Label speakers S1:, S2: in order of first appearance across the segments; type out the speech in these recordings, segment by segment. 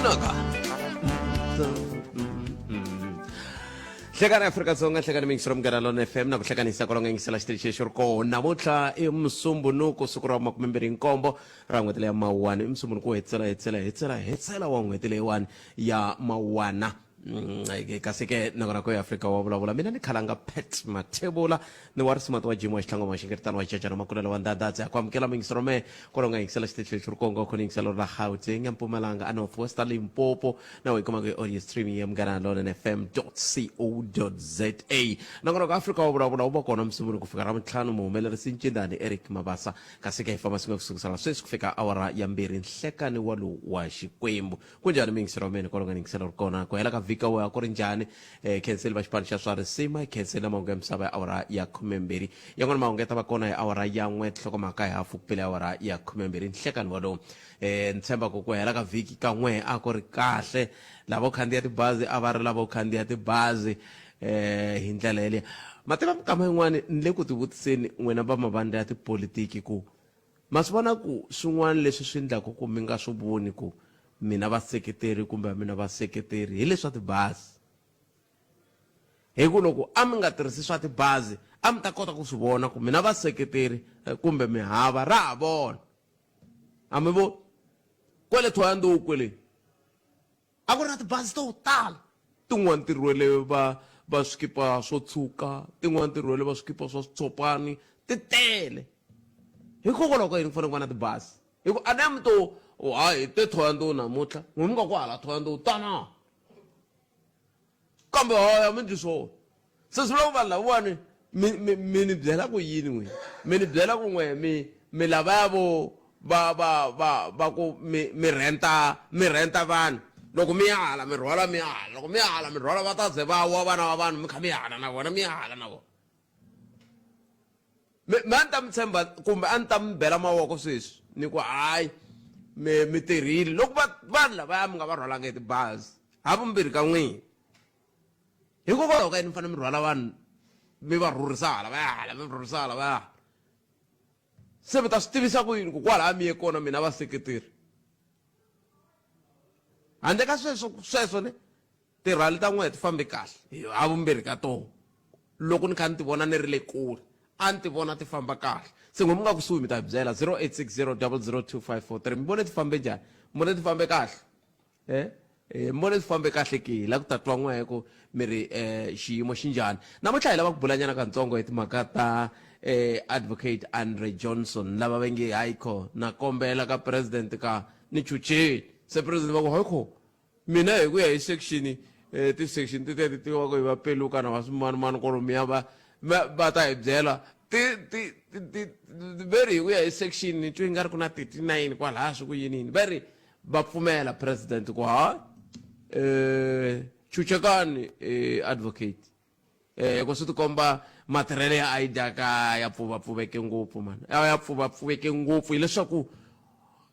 S1: Cinaka. Hlekani Afrika-Dzonga, hlekani miyingiselo Munghana Lona FM na ku hlekanisa kwalonga yingisela xitichi lexi ri kona. Namuntlha i Musumbhunuku, siku ra 27 ra n'hweti leya Mawuwani. I Musumbhunuku wo hetisela hetisela hetisela hetisela wa n'hweti leyiwani ya Mawuwana. Kasi ke nakona ko ya Afrika wa vulavula mina ni khalanga Pat Mathebula ni wa risimati wa Jim wa Xitlhango wa Xingeritano wa Xichachana Makulele wa Ndandadze ku amukela muyingisero me kwalaho nga yingisela xitichi lexi ri kongo khona yingiselo ra Gauteng Mpumalanga a North West a Limpopo na u yi kumaka hi audio streaming ya Munghana Lonene FM co za. Nakona ku Afrika wa vulavula wu va kona Musunguri ku fika Ravuntlhanu muhumelerisi Ncindani Eric Mabasa kasi ke hi famba swin'we ku sukusela sweswi ku fika awara ya 2 nhlekani wa lowu wa Xikwembu. Kunjhani miyingiselo wa mina kwalomu ka yingiselo ri kona ku hela ka vhiki wa ku ri njhani? Eh, khenseli va xipano xa swa risima, khenseli na mahungu ya misava ya awara ya 12. Yan'wana mahungu ya ta va kona hi awara ya 1, tinhlokomhaka hi hafu ku pele awara ya 12 nhlekani walowu. Eh, ni tshemba ku ku hela ka vhiki ka n'we a ku ri kahle. Lavo khandziya tibazi a va ri lavo khandziya tibazi eh hi ndlela yeleyo. Ma tiva minkama yin'wani ni le ku tivutiseni n'wina va mavandla ya tipolitiki ku Ma swi vona ku swin'wana leswi swi endlaka ku mi nga swi voni ku mina vaseketeri kumbe a mina vaseketeri hi leswa tibazi. Hi ku loko a mi nga tirhisi swa tibazi a mi ta kota ku swi vona ku mina vaseketeri eh, kumbe mi hava ra ha vona. A mi voni? Kwele Thohoyandou kwele. A ku ri na tibazi to tala, tin'wana ti rhwele va va swikipa swo tshuka, tin'wana ti rhwele va swikipa swa switshopani, ti tele. Hikokwalaho ka yini ku fanele ku va na tibazi? Hi ku a ni ya mi to hayi hi te Thohoyandou namuntlha, n'we mi nga ku hala Thohoyandou tana. Kambe hayi a mi ndli swona. Se swi vula ku vanhu lavawani mi mi mi ni byela ku yini n'wina? Mi ni byela ku n'we mi mi lavaya vo va va va va ku mi mi rhenta mi rhenta vanhu loko mi ya hala mi rhwala mi ya hala loko mi ya hala mi rhwala va ta ze va wa vana va vanhu mi kha mi ya hala na vona mi ya hala na vona. Me me a ni ta mi tshemba kumbe a ni ta mi bela mavoko sweswi ni ku hayi mi mi tirhile loko va vanhu lavaya mi nga va rhwalanga hi tibazi havumbirhi ka n'wina. Hikokwalaho ka yini mi fanele mi rhwala vanhu mi va rhurhisa hala va ya hala mi rhurhisa hala va ya hala se mi ta swi tivisa ku yini ku kwalaha mi ye kona mina vaseketeri handle ka sweswo sweswo ne tirhali ta n'wehe ti fambe kahle hi havumbirhi ka toho loko ni kha ni ti vona ni ri le kule a ni ti vona ti famba kahle se n'we mi nga kusuhi mi ta byela 0860 002543 mi vone ti fambe njhani mi vone ti fambe kahle Eh, eh, mi vone swi fambe kahle ke hi la ku ta twa n'wehe ku mi ri eh, xiyimo xi njhani namuntlha hi lava ku bulanyana katsongo hi timhaka ta eh, advocate Andre Johnson lava va nge hayikho na kombela ka president ka ni chucheni se president va ku hayikho mina hi ku ya hi section eh, ti-section ti teti tiviwaka hi vapeluka na va swimanimani kolomiya va va ta hi byela ti ti ti ti ve ri hi ku ya hi section ni twe nga ri ku na 39 kwalaya swi ku yini yini va ri Va pfumela president ku ha eh chuchekani eh advocate eh ku swi tikomba matirhelo ya idea ka ya pfuva pfuveke ngopfu man ya pfuva pfuveke ngopfu hileswaku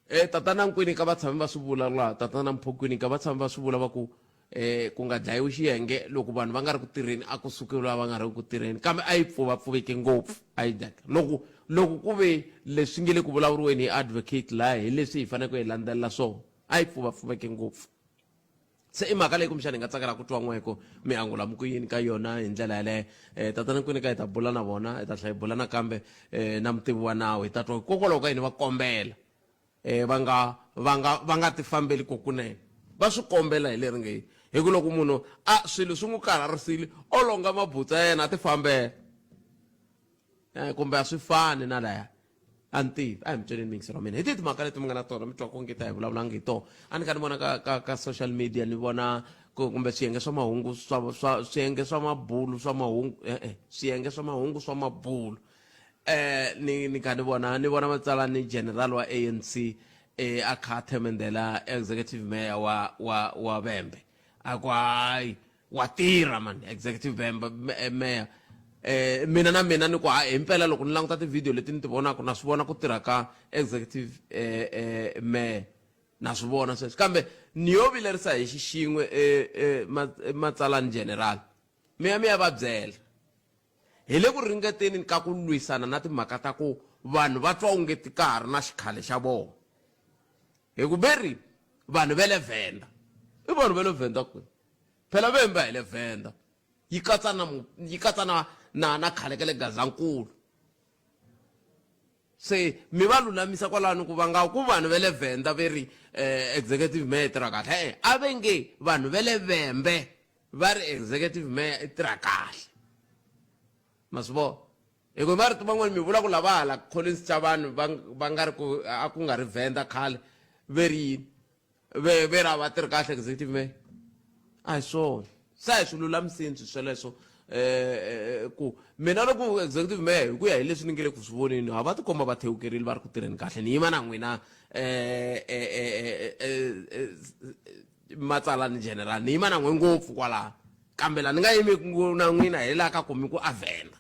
S1: eh tatana Nkwini ka va tshame va swi vula laha tatana Mphokwini ka va tshame va swi vula va ku eh ku nga dlayiwi xiyenge loko vanhu va nga ri ku tirheni a ku sukiwi lava va nga ri ku tirheni kambe a yi pfuva pfuveke ngopfu a yi daka loko loko ku ve leswi nge le ku vulavuriweni hi advocate laha hi leswi hi faneleke hi landzelela swona a yi pfuva pfuveke ngopfu se i mhaka leyi kumbexana hi nga tsakela ku twa n'weko mi angula mi ku yini ka yona hi ndlela yaleyo um tatana kwini ka hi ta bula na vona hi ta tlhela hi bula nakambe um na mutivi wa nawu hi ta twa hikokwalaho ka yini va kombela eh, va nga va nga va nga tifambeli kokunene va swi kombela hi leri nge hi ku loko munhu a swilo swi n'wi karharisile o longa mabutsa ya yena a tifambela eh, kumbe a swi fani na laya a ni tivi a hi mi tsweleni miyingiselo wa mina hi tihi timhaka leti mi nga na tona mi twa onge ta hi vulavulanga hi tona a ni kha ni vona ka ka ka social media ni vona kumbe swiyenge swa mahungu swa swa swiyenge swa mabulu swa mahungu e-e swiyenge swa mahungu swa mabulu eh ni ni kha ni vona ni vona matsala ni general wa ANC eh a kha themendela executive mayor wa wa wa Vhembe a ku hayi wa tirha man executive Vhembe eh, mayor eh mina na mina ni ku hayi himpela loko ni languta ti-video leti ni ti vonaka na swi vona ku tirha ka executive eh, eh, mayor na swi vona sweswi kambe ni yo vilerisa hi xixin'we eh, eh, matsalani general mi ya mi ya va byela Hi le ku ringeteni ka ku lwisana na timhaka ta ku vanhu va twa ongeti ka ha ri na xikhale xa vona. Hi ku ve ri vanhu va le Venda. I vanhu va le Venda kwihi? Phela Vhembe a hi le Venda. Yi katsa na yi katsa na na na khale ka le Gazankulu. Se mi va lulamisa kwalano ku va nga ku vanhu va le Venda ve ri eh, executive mayor i tirha kahle. E-e, a ve nge vanhu va le Vhembe va ri executive mayor i tirha kahle. Ma swi vona? Hi ku hi marito man'wani mi vula ku lava hala Collins Chavani va va nga ri ku a ku nga ri Venda khale ve ri yini? Ve ve ri a va tirhi kahle executive mayor? A hi swona. Se a hi swi lulamiseni swilo sweleswo um ku mina loko executive mayor hi ku ya hi leswi ni nge le ku swi voneni ha va tikomba va thewukerile va ri ku tirheni kahle ni yima na n'wina um matsalani general ni yima na n'we ngopfu kwalano kambe la ni nga yimeki na n'wina hi la ka ku mi ku a Venda.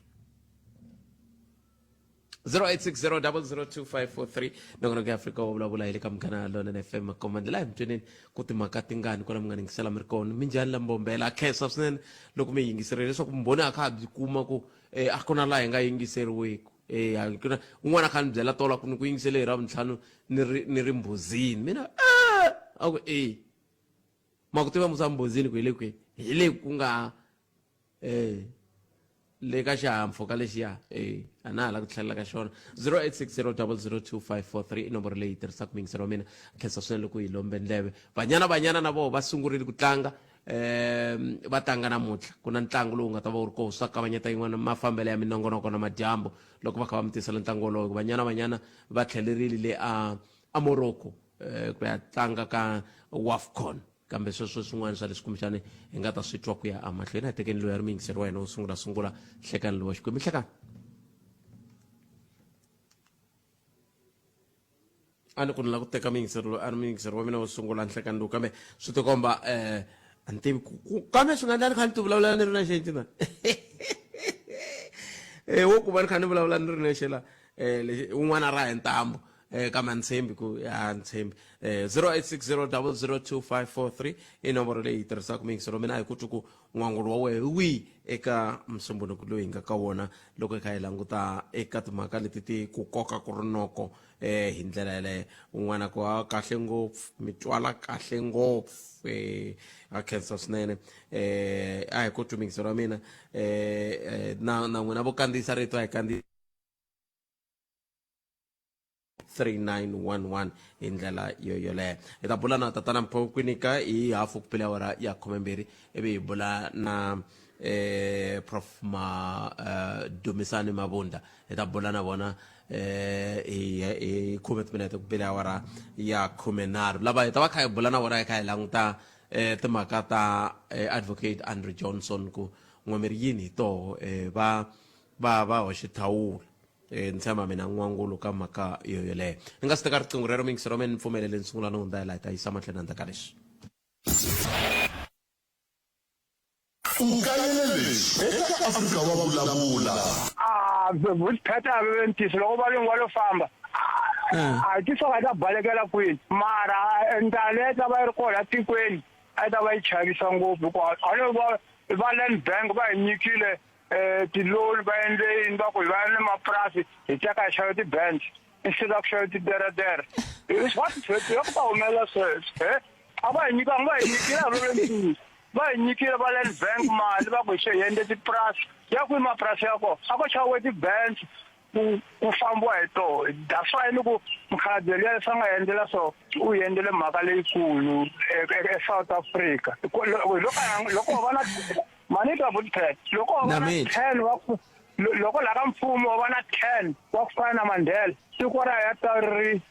S1: 0860002543 nongonoko ya Afrika wa vulavula hi le ka Munghana Lonene FM makomba ndlela hi mitsweneni ku timhaka tingani kwala mi nga ningisela mi ri kona minjhani la mbombela a khensa swinene loko mi yingiserile leswaku vumbhoni a kha ha byi kuma ku eh, a ku na laha hi nga yingiseriwiki eh, a ku na un'wana a kha ni byela tola ku ni ku yingisele hi ravuntlhanu ni ri ni ri mbhozini mina eh, a ku e ma ku tiva musa mbhozini ku hi le kwihi hi le ku nga eh le ka xihahampfhuka lexiya eh a na ha la ku tlhelela ka xona 0860002543 i nomboro leyi tirhisaka muyingiseri wa mina khensa swinene loko yi lombe ndleve banyana banyana na voho va sungurile ku tlanga um va tlanga namuntlha ku na ntlangu lowu nga ta va wu ri koho swi ta kavanyeta yin'wana mafambelo ya minongonoko na madyambu loko va kha va mi tisela ntlangu wolowo banyana banyana va tlhelerile le a a Morocco eh, ku ya tlanga ka WAFCON kambe sweswo swin'wana swa leswi kumbexani hi nga ta swi twa ku ya emahlweni a hi tekeni loyi a ri muyingiseri wa hina wo sungula sungula hlekani lowa xikwembu hlekani a ni ku ni lava ku teka muyingiseri loyi a ri muyingiseri wa mina wo sungula nhlekani lowu kambe swi tikomba um a ni tivi kambe swi nga endla ni kha ni ti vulavula ni ri na xenci na um wo ku va ni kha ni vulavula ni ri nexe la um un'wana ra hi ntambu eh kambe a ni tshembi ku a ni tshembi eh 0860002543 i nomboro leyi yi tirhisaka muyingiselo mina a hi ku twi ku n'wangulo wa wehe hi wihi eka musumbhunuku loyi hi nga ka wona loko hi kha hi languta eka timhaka leti ti ku koka ku rinoko eh hi ndlela yaleyo un'wana ku a kahle ngopfu mi twala kahle ngopfu eh a khensa swinene eh a hi ku twi muyingiselo wa mina eh na na n'wina vo kandziyisa rito a hi kandziyisa 3911 hi ndlela yo yoleyo hi ta bula na tatana mpho kwinika hi hafu ku pele awara ya khomembirhi ivi hi bula na eh, prof ma eh, dumisani mabunda hi ta bula na vona eh, hi hi khume timinete ku pele awara ya khumenharhu lava hi ta va kha hi bula na vona hi kha hi languta eh, timhaka ta eh, advocate andrew johnson ku n'wameri yini hi toho eh, va va va hoxe thawula Eh, ni tshemba mina n'wangulo ka mhaka yo yoleyo ni nga si teka riqingho rero miyingisero wa mina ni pfumelele ni sungula ni hundza hi laha hi ta yisa mahlweni handle ka leswi
S2: U kayele leswi eka Afrika wa Vulavula.
S3: A vupheta a ve ntiyiso loko valungu va lo famba a ti soka ta balekela kwini mara ndlala yi ta va yi ri kona tikweni a yi ta va yi chavisa ngopfu hikuva a lo va va land bank va hi nyikile eh ti-loan va endle yini va ku hi va ni mapurasi hi teka hi xava ti-bench instead of xava titeretere what ya ku ta humelela sweswo e a va hi nyikanga va hi nyikile a veve ntiyiso va hi nyikile va land bank mali va ku hi hi endle tipurasi ya kwihi mapurasi ya kona a ko xaviwe ti-bench ku ku fambiwa hi toho that's why ni ku mukhalabye luya leswi a nga endlela so u endlele mhaka leyikulu eSouth Africa loko va na Manita Woodpet loko wa va na 10 wa ku loko la ka mfumo wa va na 10 wa ku fana na Mandela tiko ra ya ta ri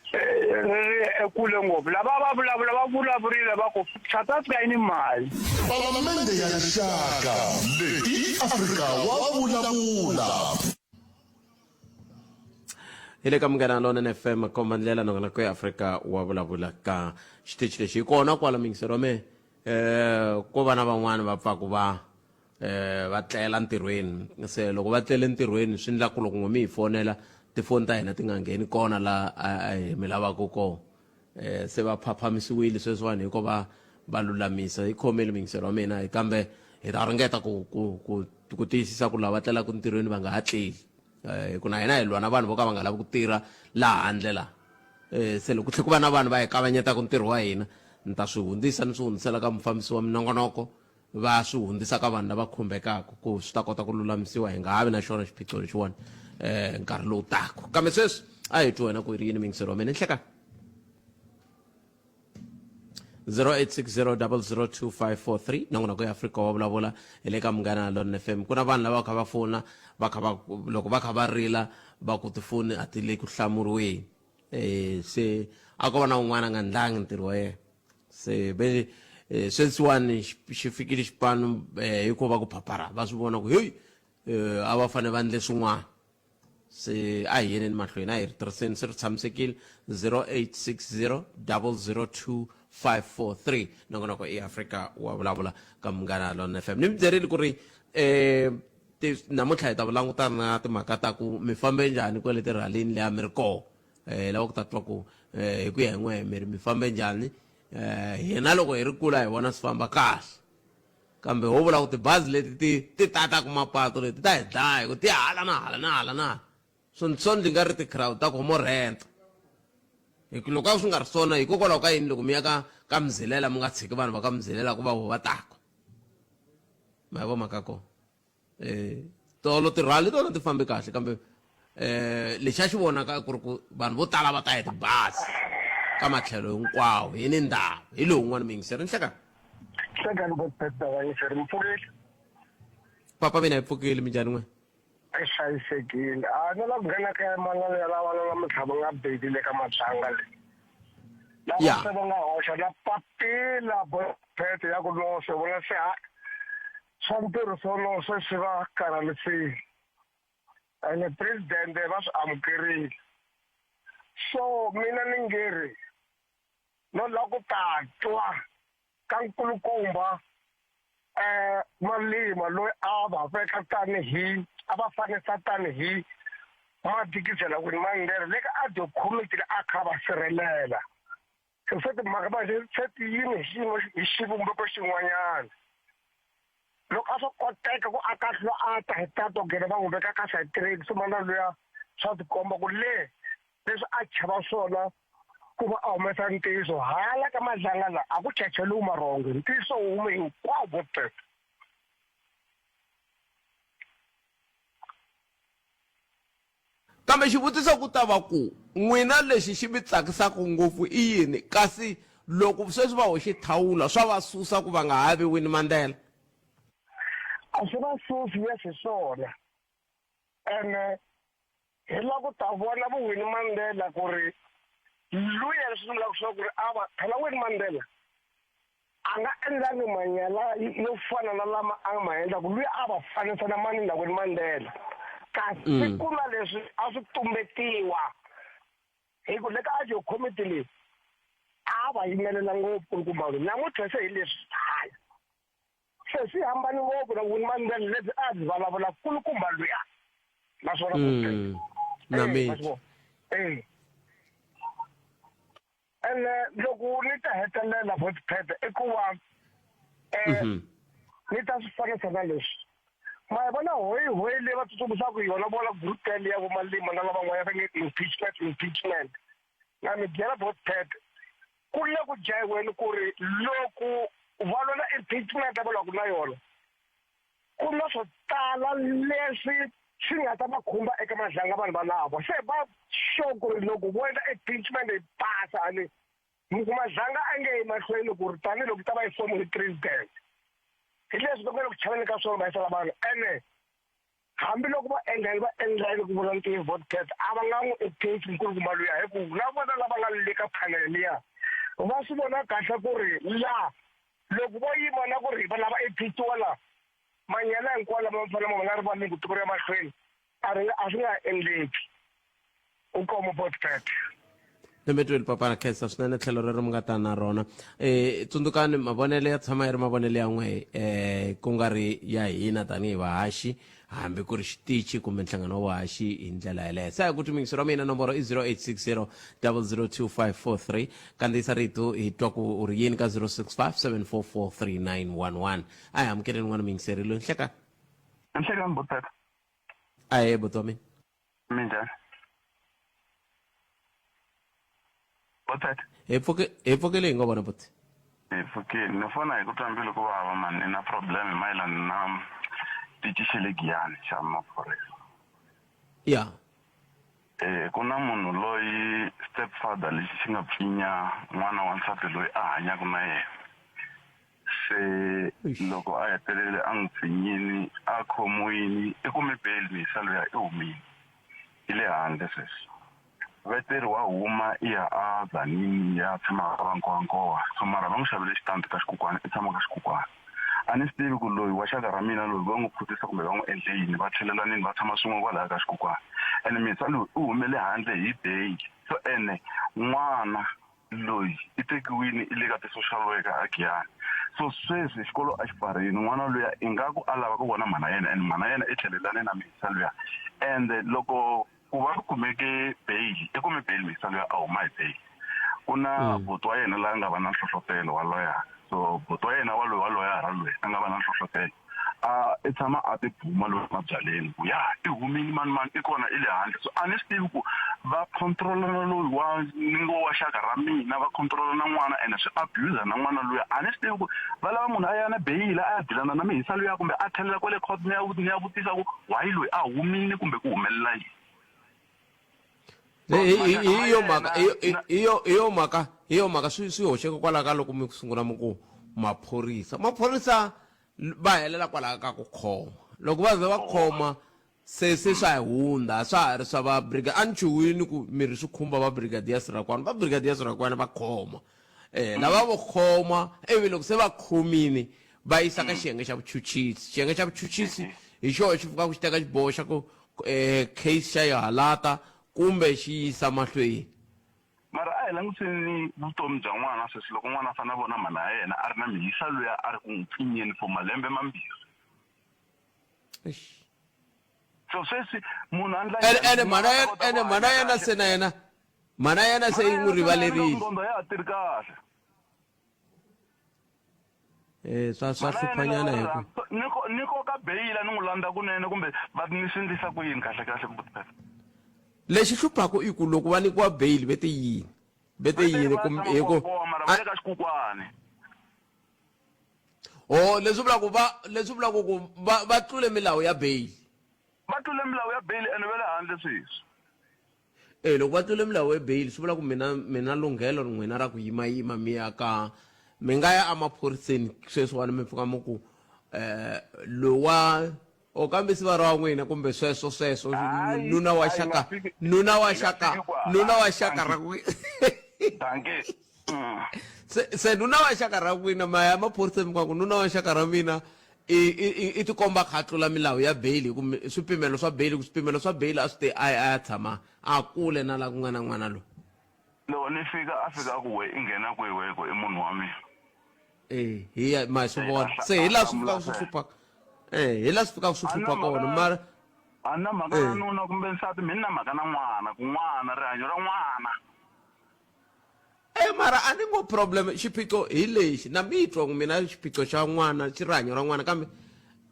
S3: ri ekule ngopfu lava va vulavula va vulavurile va ku South Africa yi ni mali
S2: Palamende ya Rixaka leyi Afrika wa vulavula.
S1: Hi le ka Munghana Lonene FM komba ndlela nongonoko ya Afrika wa vulavula ka xitichi lexi hi kona kwala miyingisero wa mehe eh ko va na van'wani va pfaku va eh va tlela ntirhweni se loko va tlele ntirhweni swi endla ku loko n'we mi hi fonela tifoni ta hina ti nga ngheni kona la hi mi lavaka kona eh se va phaphamisiwile sweswiwani hikuva va va lulamisa yi khomile muyingiseri wa mina kambe hi ta ringeta ku ku ku ku tiyisisa ku lava tlelaka ntirhweni va nga ha tleli eh hi ku na hina hi lwa na vanhu vo ka va nga lavi ku tirha laha handle laha eh se loko ku tlhe ku va na vanhu va hi kavanyetaka ntirho wa hina Ni ta swi hundzisa ni swi hundzisela ka mufambisi wa minongonoko va swi hundzisa ka vanhu lava khumbekaka ku swi ta kota ku lulamisiwa hi nga ha vi na xona xiphiqo lexiwani um nkarhi lowu taka. Kambe sweswi a hi twi wena ku ri yini muyingiseri wa mina nhlekani. 0860002543 nongonoko ya Afrika wa vulavula hi le ka Munghana Lonene FM. Ku na vanhu lava kha va fona va kha va loko va kha va rila va ku tifoni a ti le ku hlamuriweni. Eh se a ko va na un'wana a nga ndlangi ntirho wa yena. Se ve eh, sweswiwani xi fikile xipano eh, hikuva ku phaphara va swi vona ku heyi eh, a va fanele va ndle swin'wana. Se a hi yeneni mahlweni a hi ri tirhiseni se ri tshamisekile 0860 002 543 nongonoko i Afrika wa vulavula ka Munghana Lonene FM. Ni mi byerile ku ri eh namuntlha hi ta langutana na timhaka ta ku mi fambe njhani kwale tirhalini leya mi ri koho eh lava ku ta twa ku eh hi ku ya hi n'wehe mi ri mi fambe njhani eh hina loko hi ri kula hi vona swi famba kahle kambe ho vula ku tibazi leti ti ti tataka mapatu leti ta hi dlaya hi ku ti hala na hala na hala na hala swo swo ndzi nga ri ti-crowd ta ku mo rent hi ku loko a swi nga ri swona hikokwalaho ka yini loko mi ya ka ka mzilela mi nga tshiki vanhu va ka mzilela ku va vo va taka ma yi vo mhaka kona eh tolo tirhali tona ti fambe kahle kambe eh lexi a xi vonaka ku ri ku vanhu vo tala va ta hi tibazi ka matlhelo hinkwawo hi ni ndhawu hi lowu un'wana muyingiseri nhlekani.
S3: Nhlekani vayingiseri mi pfukile?
S1: Papa mina hi pfukile minjhani n'we?
S3: Hi hlayisekile. A ni la ku nghena ka man'wana ya lava namuntlha va nga beli le ka matlanga le. Lava se va nga hoxa na papila boyfriend ya ku no se vona se ha swa ntirho swo no se swi va karhalisile. Ene president va swi amukerile. So mina ni nge ri no la ku ta twa ka nkulukumba eh Malima loyi a va veka tanihi a va fanisa tanihi madikizela Winnie Mandela le ka audio committee a kha va sirhelela se timhaka manje se ti yimi hi xiyimo hi xivumbeko xin'wanyana loko a swo koteka ku a kahlula a ta hi tato gele va n'wi veka ka sayitireni swi mana luya swa tikomba ku le leswi a chava swona ku va a humesa ntiyiso hala ka madlanga la a ku chacheliwi marhongo ntiyiso wu hume hinkwawo botete.
S1: Kambe xivutiso ku ta va ku, n'wina lexi xi mi tsakisaka ngopfu i yini? Kasi loko sweswi va hoxe thawula swa va susa ku va nga ha vi Winnie Mandela?
S3: A swi va susi, yes hi swona. Ene hi lava ku ta vona vu Winnie Mandela ku ri luya leswi ni vulaka swona ku ri a va phela Winnie Mandela a nga endlangi manyala yo fana na lama a nga ma endlaku luya a va fanisa na mani na Winnie Mandela kasi mm. ku na leswi a swi tumbetiwa hi ku le ka audio committee leyi a va yimelela ngopfu kulukumba namuntlha se hi leswi hala se swi hambane ngopfu na Winnie Mandela lebyi a byi vulavula kulukumba luya naswona
S1: mm. na mina
S3: eh ene loko ni ta hetelela votpad i ku va um ni ta swi fanisa na leswi ma yi vona hoyi hoyi leyi va tsutsumisaka yona vona group ya vo Malima na lavan'wana va nge impeachment impeachment na mi byela votpad ku le ku jahiweni ku ri loko va lwela impeachment va lwaka na yona ku na swo tala leswi swi nga ta va khumba eka madlanga vanhu valavo se va sure ku ri loko vo endla impeachment yi pasa ani mi ku madlanga a nge yi mahlweni ku ri tanihiloko ta va yi fomiwe president hi leswi va nga le ku chaveni ka swona va yisela vanhu ene hambiloko va endla va endla yini ku vula ntiyiso vodcat a va nga n'wi impeach nkulukumba luya hi ku na vona lava nga le ka panel liya va swi vona kahle ku ri la loko vo yima na ku ri va lava impeachiwa la manyala hinkwawo lama ma fanele ma nga rivaleni ku tiko ri ya mahlweni a ri a swi nga endleki u koma vodcat
S1: Lembe papa na khensa swinene tlhelo rero mi nga ta na rona um tsundzukani mavonelo ya tshama yi ri mavonelo ya n'we um ku nga ri ya hina tanihi vahaxi hambi ku ri xitichi kumbe nhlangano wa vahaxi hi ndlela yeleyo se ku timingisi ra mina nomboro i 0860 002543 kandziyisa rito hi twa ku u ri yini ka 065 744 3911 a hi amukeleni n'wana muyingiseri loyi nhlekani
S4: nhlekani botata
S1: ahee buti wa mina
S4: Minjhani? Botata.
S1: Hi pfuke hi pfukile hi ngo vona buti.
S4: Hi pfukile. Ni fona hi ku twa mbilu ku vava mani, ni na problem hi mayelana na xitichi xa le Giyani xa maphorisa.
S1: Ya.
S4: Eh, ku na munhu loyi step father lexi xi nga pfinya n'wana wa nsati loyi a hanyaka na yena. Se loko a hetelele a n'wi pfinyini, a khomiwini, i kume bail misa luya i humile. I le handle sweswi. Veteri wa huma i ya a Tzaneen ya tshama ka Vankowankowa so mara va n'wi xavele xitandi ka xikukwana i tshama ka xikukwana. A ni swi tivi ku loyi wa xaka ra mina loyi va n'wi phutisa kumbe va n'wi endle yini va tlhelelanini va tshama swin'we kwalaya ka xikukwana ene Misa loyi u humele handle hi bail so ene n'wana loyi i tekiwini i le ka ti-social worker a Giyani so sweswi xikolo a xi pfarini n'wana luya ingaku a lava ku vona mhana yena and mhana yena i tlhelelane na Misa luya ende loko Ku va ku kumeke bail, i kume bail Mhisa luya a huma hi bail. Ku na buti wa yena la nga va na nhlohlotelo wa loyara. So buti wa yena wa loyi wa loyara loyi a nga va na nhlohlotelo a i tshama a tibuma lomu mabyaleni ku ya i humile mani mani i kona i le handle. So a ni swi tivi ku va control-a na loyi wa ni ngo wa xaka ra mina va control-a na n'wana ene swi abuse na n'wana luya. A ni swi tivi ku va lava munhu a ya na beyila a ya dilana na Mhisa luya kumbe a tlhelela kwale court ni ya ni ya vutisa ku Why loyi a humile kumbe ku humelela yini?
S1: Hi yo mhaka hi yo mhaka hi yo mhaka swi swi hoxeke kwalaho ka loko mi sungula mi ku maphorisa maphorisa va helela kwalaho ka ku khoma loko va ze va khoma se se swa hundza swa ha ri swa va brigade a ni chuhwini ku miri swi khumba va brigadier Sirakwana va brigadier Sirakwana va khoma eh lava vo khoma ivi loko se va khomini va yisa ka xiyenge xa vuchuchisi xiyenge xa vuchuchisi hi xona xi pfukaka xi teka xiboho xa ku um case xa yi halata kumbe xi yisa mahlweni
S4: mara a hi langutiseni vutomi bya n'wana sweswi loko n'wana a fanele a vona mhana ya yena a ri na mihisa luya a ri ku n'wi pfinyeni for malembe mambirhi so sweswi munhu a ndla
S1: ene mhana ene mhana yena se na yena mhana yena se yi n'wi rivalerile
S4: nqondo ya ha tirhi kahle
S1: Eh swa swa hluphanyana hi ku
S4: ni ko ni koka beyila ni n'wi landza kunene kumbe va ni swi endlisa ku yini kahle kahle ku
S1: lexi hluphaka i ku loko va nyikiwa bail ve te yini ve te yini kumbe hi ku
S4: mara va le ka xikukwani
S1: o leswi vulaka va leswi vulaka ku va va tlule milawu ya bail
S4: va tlule milawu ya bail ene va le handle sweswi
S1: E loko va tlule milawu ya bail swi vula ku mina mi na lunghelo n'wina ra ku yimayima mi ya ka mi nga ya emaphoriseni sweswiwani mi pfuka mi ku um lowa o kambe siva ra n'wina kumbe sweswo sweswo nuna wa xaka nuna wa xaka nuna wa xaka ra n'wina se se nuna wa xaka ra n'wina ma ya emaphoriseni mi ku nuna wa xaka ra mina i i i tikomba kha tlula milawu ya bail hi ku swipimelo swa bail ku swipimelo swa bail a swi te a a ya tshama a kule na la ku nga na n'wana loyi
S4: loko ni fika a fika a ku we i nghena kwihi we ku i munhu wa mina
S1: eh hi ya ma swi vona se hi laha swi fikaka swi hlupha eh hi laha swi fikaka swi hlupha kona mara
S4: a na mhaka na nuna kumbe nsati mi na mhaka na n'wana ku n'wana rihanyo ra n'wana
S1: E mara a ni ngo problem xiphiqo hi lexi na mi twa ku mina xiphiqo xa n'wana xi rihanyo ra n'wana kambe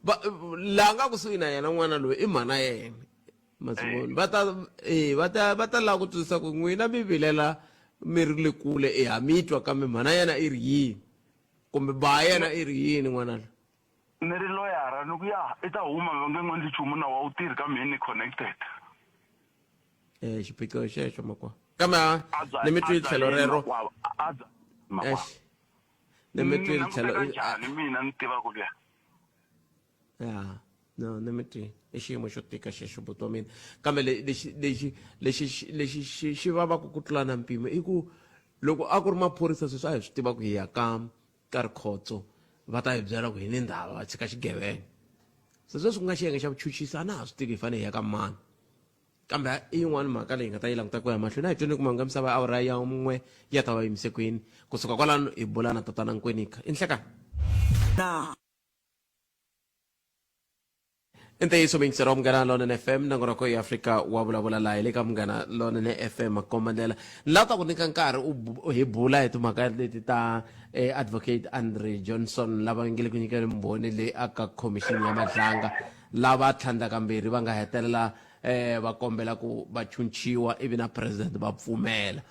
S1: va laha nga kusuhi na yena n'wana loyi i mhana yena masivoni va ta e va ta va ta lava ku twisisa ku n'wina mi vilela mi ri le kule e ha mi twa kambe mhana yena i ri yini kumbe ba yena i ri yini n'wana loyi
S4: ni ri loyara ni ku ya i ta huma va nge n'wi endli nchumu nawu a wu tirhi ka mina ni connected
S1: eh xiphiqo xexo makwa kambe ni mi twi tlhelo rero ni mi twi tlhelo
S4: njhani mina ni tiva ku luya
S1: ya no ni mi twi i xiyimo xo tika xexo buti wa mina kambe lexi lexi lexi lexi xi xi vavaka ku tlula na mpimo i ku loko a ku ri maphorisa sweswi a hi swi tiva ku hi ya ka ka rikhotso va ta hi byela ku hi ni ndhava va tshika xigevenga se sweswi ku nga xiyenge xa vuchuchisi a na ha swi tivi hi fanele hi ya ka mani Kambe i yin'wana mhaka leyi hi nga ta yi languta ku ya mahlweni. A hi tweni ku mahungu ya misava ya awara ya n'we ya ta va yimise kwini. Kusuka kwalano hi bula na tatana Nkwenika. I nhlekani.
S5: Na.
S1: I ntiyiso muyingiseri wa Munghana Lonene FM nongonoko ya Afrika wa vulavula laha hi le ka Munghana Lonene FM makombandlela. Ni lava ta ku nyika nkarhi u hi bula hi timhaka leti ta eh, Advocate Andre Johnson lava nge le ku nyikeni mbhoni leyi aka khomixini ya Madlanga lava tlhandlakambirhi va nga hetelela eh va kombela ku va chunchiwa ivi na president va pfumela.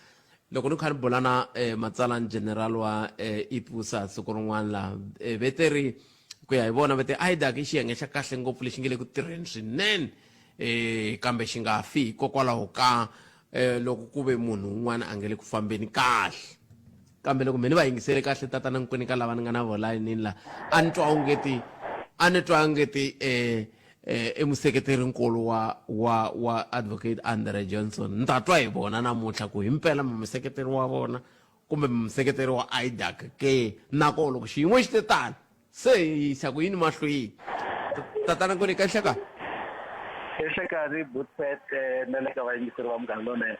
S1: Loko ni kha ni bula na eh, matsalani general wa eh, ipusa siku rin'wana laha eh, veteri ku ya hi vona vete IDAC i xiyenge xa kahle ngopfu lexi nge le ku tirheni swinene eh, kambe xi nga fi hikokwalaho ka eh, loko ku ve munhu un'wana a nge le ku fambeni kahle. Kambe loko me ni va yingisele kahle tatana Nkwini ka lava ni nga na vona layinini la, a ni twa ongeti a ni twa ongeti eh, eh, i museketeri-nkulu wa wa wa Advocate Andre Johnson. Ni ta twa hi vona namuntlha ku himpela mi museketeri wa vona kumbe mi museketeri wa IDAC ke. Nakona loko xiyimo xi te tani, se hi yisa ku yini mahlweni? Tatana Nkwini, ka nhlekani.
S5: Enhlekani, Butpet, na le ka vayingiseri va Munghana Lonene.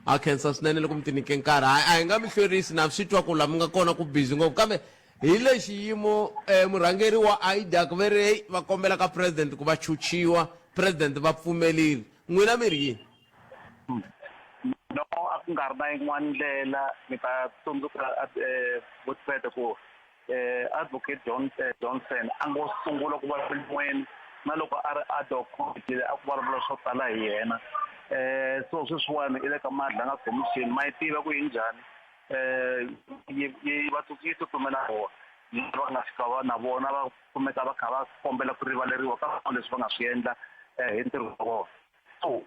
S1: Ha khensa swinene loko mi tinyike nkarhi. Hayi, a hi nga mi hlwerisi, na swi twa ku la mi nga kona ku busy ngopfu, kambe hi le xiyimo murhangeri wa IDAC ve ri heyi va kombela ka president ku va chuchiwa, president va pfumelile. N'wina mi ri yini?
S5: No, a ku nga ri na yin'wana ndlela. Mi ta tsundzuka Butpet ku Advocate John Johnson a ngo sungula ku vulavula enon'weni na loko a ri ad hoc committee a ku vulavula swo tala hi yena. So sweswiwani i le ka Madlanga Commission, ma yi tiva ku yi njhani, yi yi va yi tsutsumela vona lava nga fika va na vona va kumeka va kha va kombela ku rivaleriwa ka leswi va nga swi endla hi ntirho wa vona. So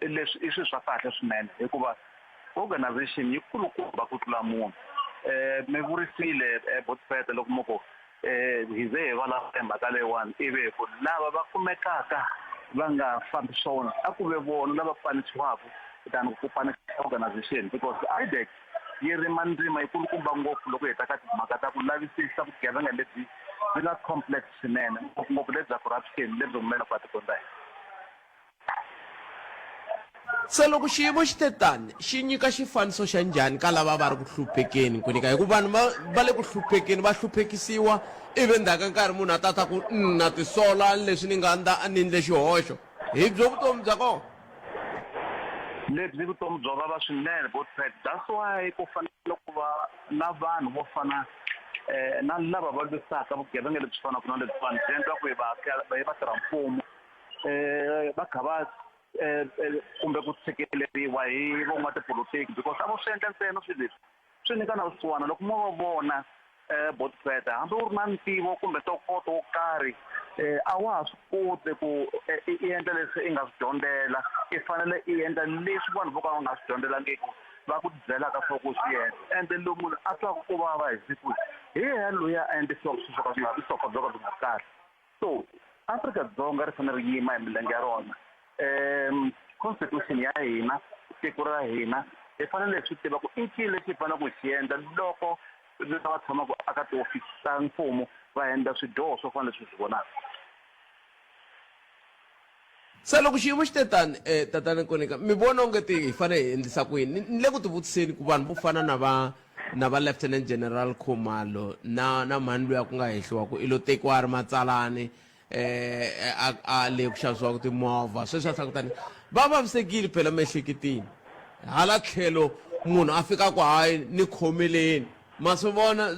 S5: leswi i swilo swa kahle swinene hikuva organization yi kulukumba ku tlula munhu. Mi vurisile Botfete loko mi ku hi ze hi vulavula hi mhaka leyiwani ivi hi ku lava va kumekaka va nga fambi swona a ku ve vona lava panichiwaka than ku panicha organization because IDAC yi rima ndzima yi kulukumba ngopfu loko hi ta ka timhaka ta ku lavisisa vugevenga lebyi byi nga complex swinene ngopfungopfu lebyi bya corruption lebyi humelelaka etikweni ra hina.
S1: Se loko xiyimo xi te tani, xi nyika xifaniso xa njhani ka lava va ri ku hluphekeni, Nkwinika? Hikuva vanhu va, va le ku hluphekeni, va hluphekisiwa, ivi endzhaku ka nkarhi munhu a ta ta ku, Na tisola leswi ni nga ndla, ni ndle xihoxo. Hi byo vutomi bya kona.
S5: Lebyi vutomi byo vava swinene, Botpet. That's why ku fanele ku va na vanhu vo fana na lava va lwisaka vugevenga lebyi fanaka na lebyiwani byi endliwaka hi va hi vatirhamfumo. Va kha va kumbe ku tshikeleriwa hi van'watipolotiki because a vo swi endla ntsena swilo leswi swi nyika na vusiwana loko mo va vona Botfeta hambi u ri na ntivo kumbe ntokoto wo karhi a wa ha swi koti ku i endla leswi i nga swi dyondzela i fanele i endla leswi vanhu vo ka va nga swi dyondzelangiki va ku byelaka swa ku swi endla ende lowu munhu a twaka ku vava hi siku hi yena loyi a endlisiwaka swilo swo ka swi nga swo ka byo ka byi nga ri kahle. So Afrika-Dzonga ri fanele ri yima hi milenge ya rona. Constitution ya hina, tiko ra hina, hi fanele hi swi tiva ku i ncini lexi hi faneleke ku xi endla loko lava tshamaka eka tihofisi ta mfumo va endla swidyoho swo fana leswi hi swi vonaka.
S1: Se loko xiyimo xi te tani, Tatana Nkonika, mi vona onge ti hi fanele hi endlisa ku yini? Ni le ku tivutiseni ku vanhu vo fana na va na va Lieutenant General Khumalo na na mhani luya ku nga hehliwa ku i lo tekiwa a ri matsalani a a le ku xavisiwaka timovha sweswi a tlhela va vavisekile phela emiehleketweni hala tlhelo munhu a fika ku hayi ni khomeleni ma swi vona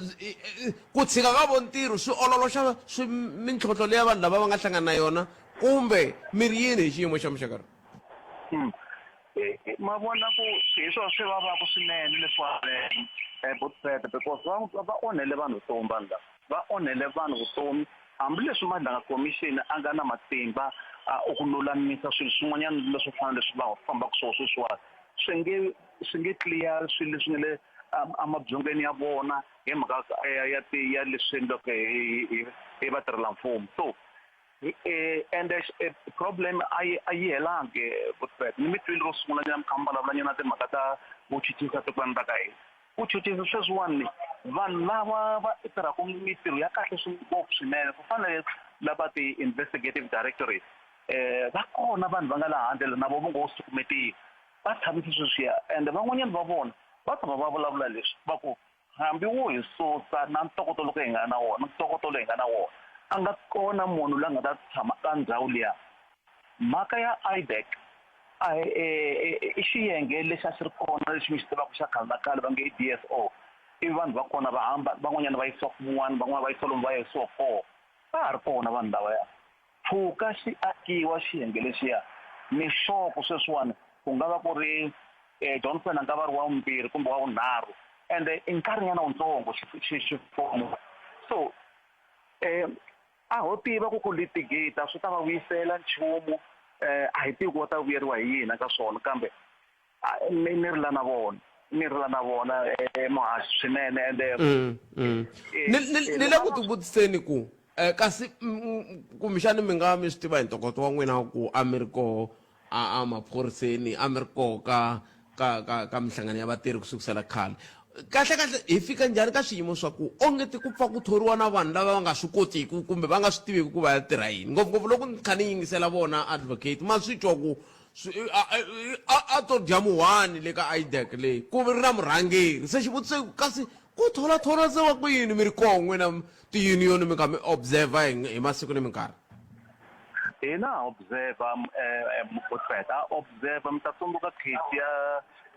S1: ku tshika ka vo ntirho swi ololoxa swi mintlhontlho leya vanhu lava va nga hlangana na yona kumbe mi ri yini hi xiyimo xa muxaka lowu?
S5: Ma vona ku hi swona swi vavaka swinene leswiwani Botpet because va va onhele vanhu vutomi vanhu lava va onhele vanhu vutomi hambileswi Madlanga Commission a nga na matimba ku lulamisa swilo swin'wanyana leswo fana leswi va fambaka swona sweswiwani swi nge swi nge clear swilo leswi nga le emabyongweni ya vona hi mhaka ya ya ya leswi endliwaka hi hi vatirhelamfumo so Ende problem a yi a yi helangi Botpet ni mi twile ro sungula nyana mi kha mi vulavula nyana timhaka ta vuchuchisi etikweni ra ka hina ku chuchisa sweswiwani vanhu lava va tirhaka mintirho ya kahle ngopfu swinene ku fana na lava ti-investigative directorate va kona vanhu va nga la handle na vona va ngo sukumetiwa va tshamise sweswiya ende van'wanyana va vona va tshama va vulavula leswi va ku Hambi wo hi susa na ntokoto loko hi nga na wona, ntokoto lowu hi nga na wona, a nga kona munhu la nga ta tshama ka ndhawu liya. Mhaka ya IDAC a hi i xiyenge lexi a xi ri kona lexi mi xi tivaka xa khale na khale va nge i DSO. Ivi vanhu va kona va hamba van'wanyana va yisiwa kun'wana, van'wana va yisiwa lomu va yisiwa kona. Va ha ri kona vanhu lavaya. Pfhuka xi akiwa xiyenge lexiya, ni sure ku sweswiwani ku nga va ku ri. Johnson a nga va ri wa vumbirhi kumbe wa vunharhu ende i nkarhinyana wutsongo ximfumo so a ho tiva ku ku litigate swi ta va vuyisela nchumu a hi tivi ku va ta vuyeriwa hi yini ka swona kambe ni ni rila na vona ni rila na vona muhaxi swinene ende
S1: Ni ni ni le ku tivutiseni ku kasi kumbexani mi nga mi swi tiva hi ntokoto wa n'wina ku a mi ri koho a a maphoriseni a mi ri koho ka ka ka ka minhlangano ya vatirhi ku sukusela khale kahle kahle hi fika njhani ka swiyimo swa ku onge ti ku pfa ku thoriwa na vanhu lava va nga swi kotiki kumbe va nga swi tiviki ku va ya tirha yini ngopfungopfu loko ni kha ni yingisela vona advocate ma swi twa ku a to dya muhwani le ka IDAC leyi ku ri na murhangeri se xivutiso kasi ku thola thola se wa ku yini mi ri koho n'wina ti-union mi kha mi observer hi masiku ni minkarhi
S5: hina ha observer Mupfeta ha observer mi ta tsundzuka case ya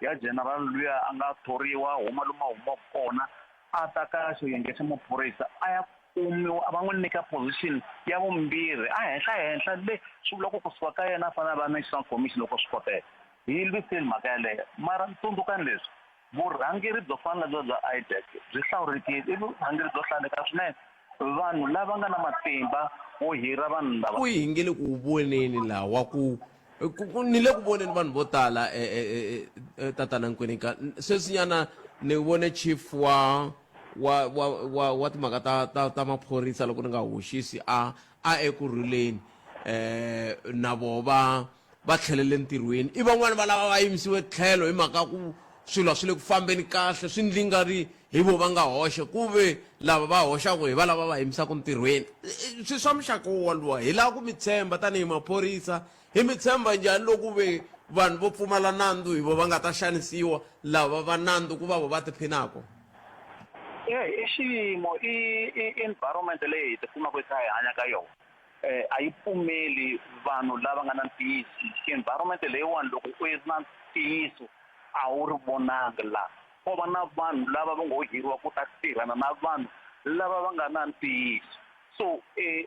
S5: ya general luya a nga thoriwa huma lomu a humaka kona a ta ka xiyenge xa maphorisa a ya kumiwa va n'wi nyika position ya vumbirhi a henhla henhla le swi vula ku kusuka ka yena a fanele a va national commission loko swi koteka hi lwiseni mhaka yaleyo mara tsundzukani leswi vurhangeri byo fana na bya bya IDAC byi hlawurekile i vurhangeri byo hlawuleka swinene vanhu lava nga na matimba wo hira vanhu lava
S1: ku hi nge le ku voneni laha wa ku ni le ku voneni vanhu vo tala tatana Nkwinika sweswinyana ni vone chief wa wa wa wa wa timhaka ta ta ta maphorisa loko ni nga hoxisi a a ekurhuleni na voho va va tlhelele ntirhweni i van'wani va lava va yimisiwe tlhelo hi mhaka ku swilo a swi le ku fambeni kahle swi ndli nga ri hi vo va nga hoxa ku ve lava va hoxaka hi va lava va yimisaka ntirhweni swi swa muxaka woluwa hi lava ku mi tshemba tanihi maphorisa hi mi tshemba njhani loko ve vanhu vo pfumala nandzu hi vo va nga ta xanisiwa lava va nandzu ku va vo va tiphinaka
S5: e i xiyimo i i environment leyi hi tikumaka hi kha hi hanya ka yona a yi pfumeli vanhu lava nga na ntiyiso environment leyiwani loko u ri na ntiyiso a wu ri vonangi laha ko va na vanhu lava va ngo hiriwa ku ta tirhana na vanhu lava va nga na ntiyiso so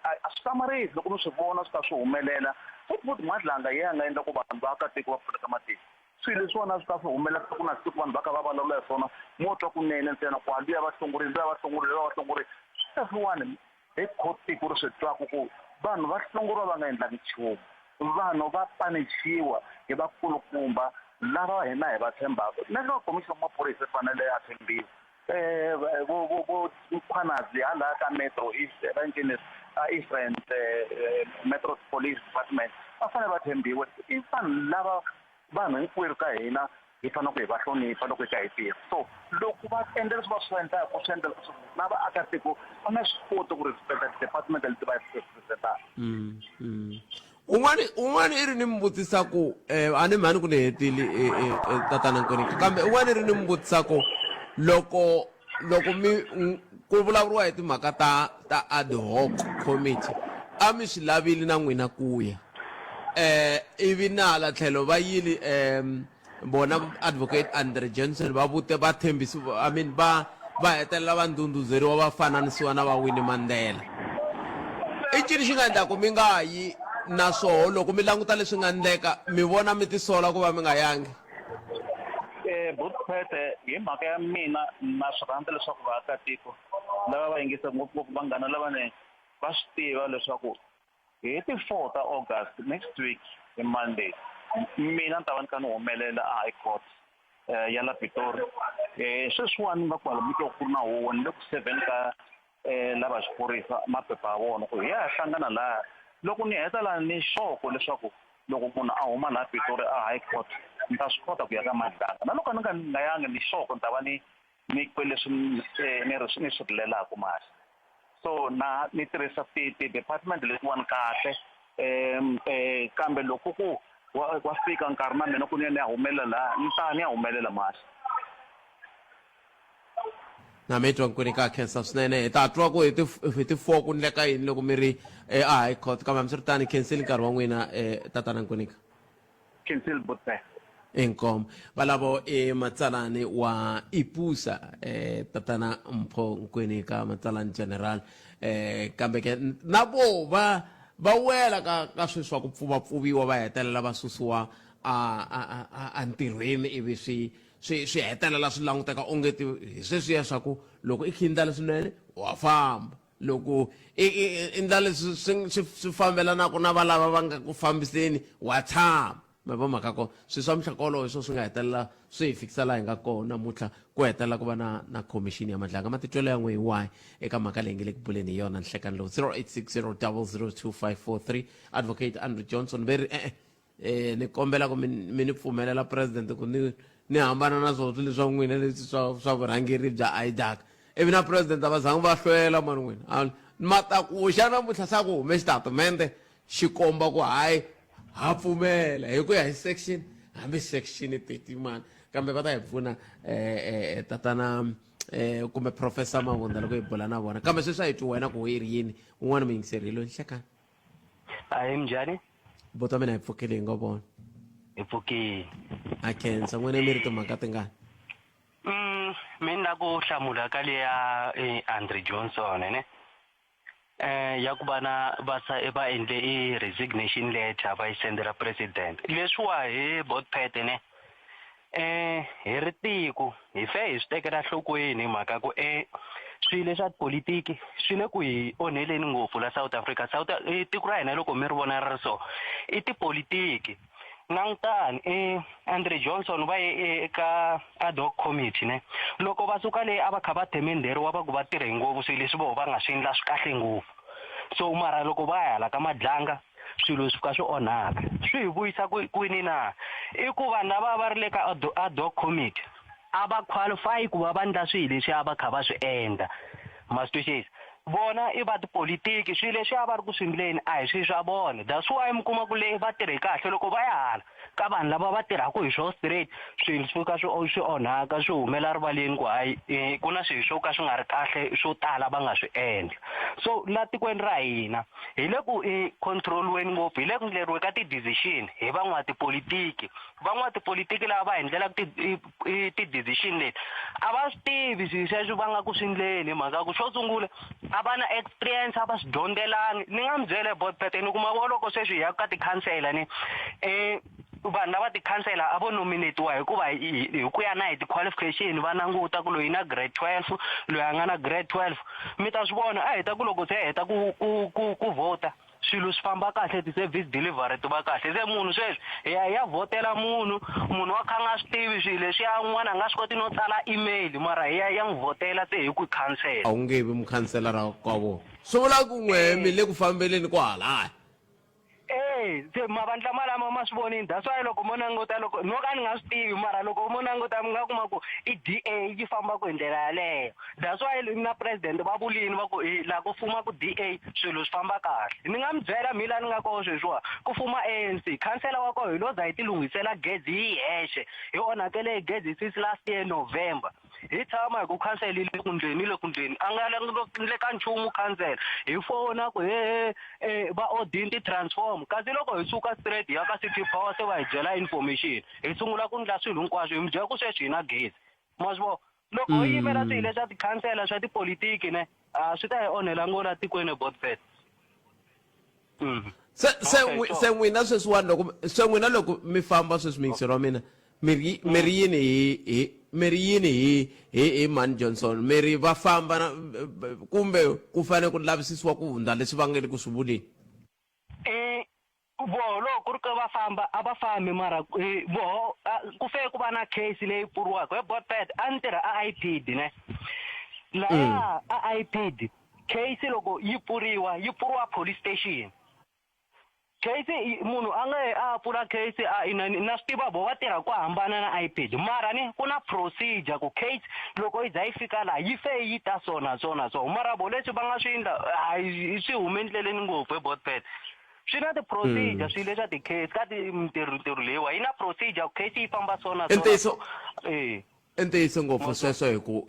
S5: a swi hlamarisi loko mi swi vona swi ta swi humelela futhi futhi Madlanga hi yena a nga endla ku vanhu va akatiko va pfuleka matihlo swilo leswiwani a swi ta swi humelela ku na siku vanhu va kha va vulavula hi swona mo twa kunene ntsena ku a luya va hlongorile luya va hlongorile luya va hlongorile swi leswiwani hi kho tiko ri swi twaku ku vanhu va hlongoriwa va nga endlangi nchumu vanhu va panichiwa hi vakulukumba lava hina hi va tshembaka National Commission of Maphorisa i fanele a tshembiwa vo vo vo Mkhwanazi hala ka Metro East va ncini a East Rand Metro Police Department va fanele va tshembiwa i vanhu lava vanhu hinkwerhu ka hina hi fanele ku hi va hlonipha loko hi ka hi tirha so loko va endla leswi va swi endlaka swi endla leswaku na vaakatiko va nga swi koti ku respecta ti-department leti va representaka
S1: Un'wani un'wani i ri ni mi vutisa ku a ni mhani ku ni hetile tatana Nkwinika kambe un'wana i ri ni mi vutisa ku loko loko mi ku vulavuriwa hi timhaka ta ta ad hoc committee a mi swi lavile na n'wina ku ya ivi na hala tlhelo va yile vona advocate Andre Johnson va vute va tshembisi I mean va va hetelela va ndhundhuzeriwa va fananisiwa na va Winnie Mandela i cini xi nga endlaku mi nga yi naswoho loko mi languta leswi nga ndleka mi vona mi tisola ku va mi nga yangi
S5: Butphete hi mhaka ya mina na swi rhandza leswaku vaakatiko lava va yingisa ngopfungopfu vanghana lavanene va swi tiva leswaku hi ti 4 ta August next week hi Monday mina ni ta va ni kha ni humelela a High Court ya la Pitori sweswiwani ni nga kwala mi twa ku ri na huvo ni le ku sevheni ka lava xiphorisa maphepha ya vona ku hi ya hlangana laha loko ni heta laha ni xoko leswaku loko munhu a huma laha Pitori a High Court ni ta swi kota ku ya ka Madlanga na loko ni nga ni nga yangi ni xoko ni ta va ni ni kwe leswi ni ri ni swi rilelaka mali so na ni tirhisa ti ti-department letiwani kahle kambe loko ku wa wa fika nkarhi na mina ku ni ya ni ya humelela laha ni ta ni ya humelela mali
S1: Na mi twa Nkwinika khensa swinene hi ta twa ku hi ti hi ti 4 ku ndleka yini loko mi ri a high court kambe hambiswiritano khensile nkarhi wa n'wina tatana Nkwinika
S5: Khensile Butse
S1: Inkomo valavo i matsalani wa ipusa tatana Mpho Nkwinika matsalani general kambe ke na vo va va wela ka ka sweswi swa ku pfuvapfuviwa va hetelela va susiwa a a a a ntirhweni ivi swi swi swi hetelela swi languteka onge ti hi sweswiya swa ku loko i khindla leswinene wa famba loko i i i ndla leswi swi swi swi fambelanaka na valava va nga ku fambiseni wa tshama ma vo mhaka kona swilo swa muxaka wolowo hi swo swi nga hetelela swi hi fikisa laha hi nga kona namuntlha ku hetelela ku va na na khomixini ya madlanga matitwelo ya n'we hi wahi eka mhaka leyi nge le ku buleni hi yona nhlekani lowu 0860 002543 advocate Andrew Johnson ve ri e-e eh ni kombela ku mi mi ni pfumelela president ku ni ni hambana na swona swilo swa n'wina leswi swa swa vurhangeri bya IDAC ivi na president a va zangi va hlwela mani n'wina matakuxa namuntlha sa ku hume xitatimende xi komba ku hayi ha pfumela hi ku ya hi section hambi section 30 mani kambe va ta hi pfuna eh, eh, tatana eh, kumbe professor Mavunda loko hi bula na vona kambe sweswi a hi twi wena ku yi ri yini un'wana muyingiseri hi loyi nhlekani
S6: Ahi minjhani?
S1: Buti wa mina hi pfukile hi ngo vona.
S6: Hi pfukile.
S1: A khensa n'wina mi ri timhaka tingani?
S6: Mi ni la ku hlamula ka leya eh, Andre Johnson ne eh ya ku va na va sa va endle i resignation letter va yi sendela president leswiwa hi botpet ne eh hi ri tiko hi fe hi swi tekela nhlokweni hi mhaka ku e swilo leswa tipolitiki swi le ku hi onheleni ngopfu la South Africa South e, tiko ra hina loko mi ri vona ri ri so i tipolitiki langutani e Andre Johnson va ye eka ad hoc committee ne loko va suka le a va kha va themendheriwa va ku va tirhe ngopfu swilo leswi voho va nga swi endla swi kahle ngopfu so mara loko va ya hala ka Madlanga swilo swi fika swi onhaka swi hi vuyisa kwini na i ku vanhu lava va ri le ka ad hoc committee a va qualify ku va va ndla swilo leswi a va kha va swi endla ma swi twisisa vona i va tipolitiki swilo leswi a va ri ku swi ndleni a hi swilo swa vona that's why mi kuma ku le va tirhe kahle loko va ya hala ka vanhu lava va tirhaka hi swo straight swilo swi fika swi swi onhaka swi humela rivaleni ku hayi eh, ku na swilo swo ka swi nga ri kahle swo tala va nga swi endla so la tikweni ra hina hi le ku i control-weni ngopfu hi le ku ndleriwe ka ti-decision hi van'watipolitiki van'watipolitiki lava va hi ndlelaka ti-decision leti a va swi tivi swilo sweswo va nga ku swi ndleni hi mhaka ku xo sungula a va na experience a va swi dyondzelangi ni nga mi byela bot ni kuma vo loko sweswi hi ya ka tikhansela ni um vanhu lava tikhansela a vo nominatiwa hikuva hi ku ya na hi ti-qualification va languta ku loyi na grade 12 loyi a nga na grade 12 mi ta swi vona a heta ku loko se heta ku ku ku ku vhota swilo swi famba kahle ti-service delivery ti va kahle se munhu sweswi hi ya hi ya vhotela munhu munhu wa kha a nga swi tivi swilo leswiya un'wana a nga swi koti no tsala email mara hi ya hi ya n'wi vhotela se hi ku khansela
S1: a wu nge vi mukhanselara ka vona swi vula ku n'we mi le ku fambeleni kwahalaya
S6: Eh, se mavandla malama ma swi vonini that's why loko mo languta loko no ka ni nga swi tivi mara loko mo languta mi nga kuma ku i DA yi fambaka hi ndlela yaleyo that's why na president va vulini va ku hi la ku fuma ku DA swilo swi famba kahle ni nga mi byela mi la ni nga koho sweswiwa ku fuma ANC khansela wa koho hi lo za hi ti lunghisela gezi hi hexe hi onhakele hi gezi since last year November hi tshama hi ku khansela yi le ku ndleni yi le ku ndleni a nga le ka nchumu khansela hi fona ku he he va odini ti-transform kasi loko hi suka straight hi ya ka city power se va hi byela information hi sungula ku ndla swilo hinkwaswo hi mi byela ku sweswi hi na gezi ma swi vona loko ho yimela swilo leswa tikhansela swa tipolitiki ne a swi ta hi onhela ngo la tikweni botbet
S1: mm. se se se n'wina sweswiwani loko se n'wina loko mi famba sweswi miyingiseri wa mina mi ri mi ri yini hi hi mi ri yini hi hi hi mani johnson mi ri va famba na kumbe ku fanele ku lavisisiwa ku hundza leswi va nge le ku swi vuleni
S6: eh voho loko ku ri ku va famba a va fambi mara eh, voho ku fe ku va na case leyi pfuriwaka he botpad a ni tirha a IPD ne laya a IPD case loko yi pfuriwa yi pfuriwa police station case munhu a nga a pfula case a ina na swi tiva vo va tirha ku hambana na IPD mara ni ku na procedure ku case loko yi za yi fika laha yi fe yi ta so na so na so mara vo leswi va nga swi endla hayi swi hume endleleni ngopfu he botpad swi na ti-procedure mm. swilo leswa ti-case ka mintirho ntirho leyiwa yi na procedure ku case yi famba so na
S1: so eh i ntiyiso ngopfu sweswo hi ku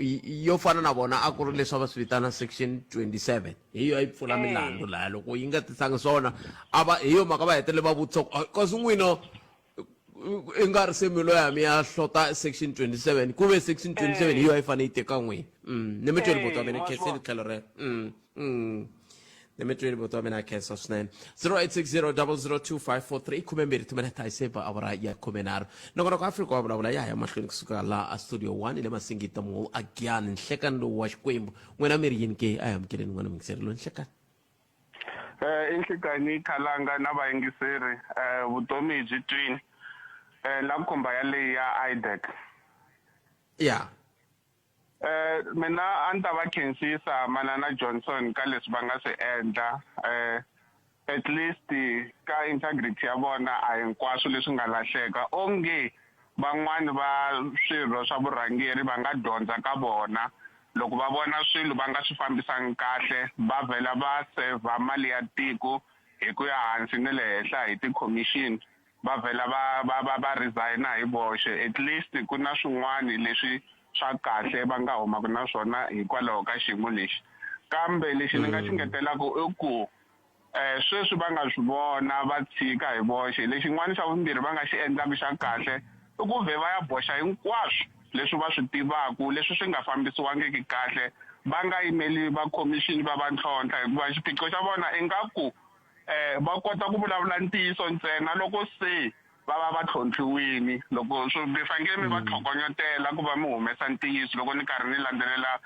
S1: yo fana na vona a ku ri leswi a va swi vitana section 27 hi yo a yi pfula eh. milandzu laya loko yi nga tisanga swona a va hi yo mhaka va hetelele va vutisa ku kasi n'wina i nga ri se mi loya mi ya hlota section 27 ku ve section 27 hi yo a yi fanele yi teka n'wina mm, ni mi tweli buti wa mina khenseni tlhelo rero mm, mm. Ni mi twile buti wa mina khensa swinene. 0860002543 12 timinete a yi se ba awara ya 13. Nongonoko Afrika wa vulavula ya ha ya mahlweni kusuka laha a studio 1 le Masingita Mall a Giyani nhlekani lowu wa Xikwembu. N'wina mi ri yini ke? A hi amukeleni n'wana muyingiseri loyi nhlekani.
S7: Eh i nhlikani khalanga na vayingiseri eh vutomi hi byi twini eh la khumba ya leyi ya IDAC.
S1: Ya.
S7: Eh mina a ni ta va khensisa manana Johnson ka leswi va nga swi endla eh at least ka integrity ya vona a hinkwaswo leswi nga lahleka onge van'wani va swirho swa vurhangeri va nga dyondza ka vona loko va vona swilo va nga swi fambisangi kahle va vhela va sevha mali ya tiko hi ku ya hansi ni le henhla hi ti-commission va vhela va va va va resign-a hi voxe at least ku na swin'wani leswi swa kahle va nga humaka na swona hikwalaho ka xiyimo lexi kambe lexi ni nga xi ngetelaka i ku um sweswi va nga swi vona va tshika hi voxe lexin'wana xa vumbirhi va nga xi endlaka xa kahle i ku vhe va ya boxa hinkwaswo leswi va swi tivaka leswi swi nga fambisiwangiki kahle va nga yimeli va khomixini va va ntlhontlha hikuva xiphiqo xa vona ingaku um va kota ku vulavula ntiyiso ntsena loko se va va va tlhontlhiwini loko swo mi fanekele mi va tlhokonyotela ku va mi humesa ntiyiso loko ni karhi ni landzelela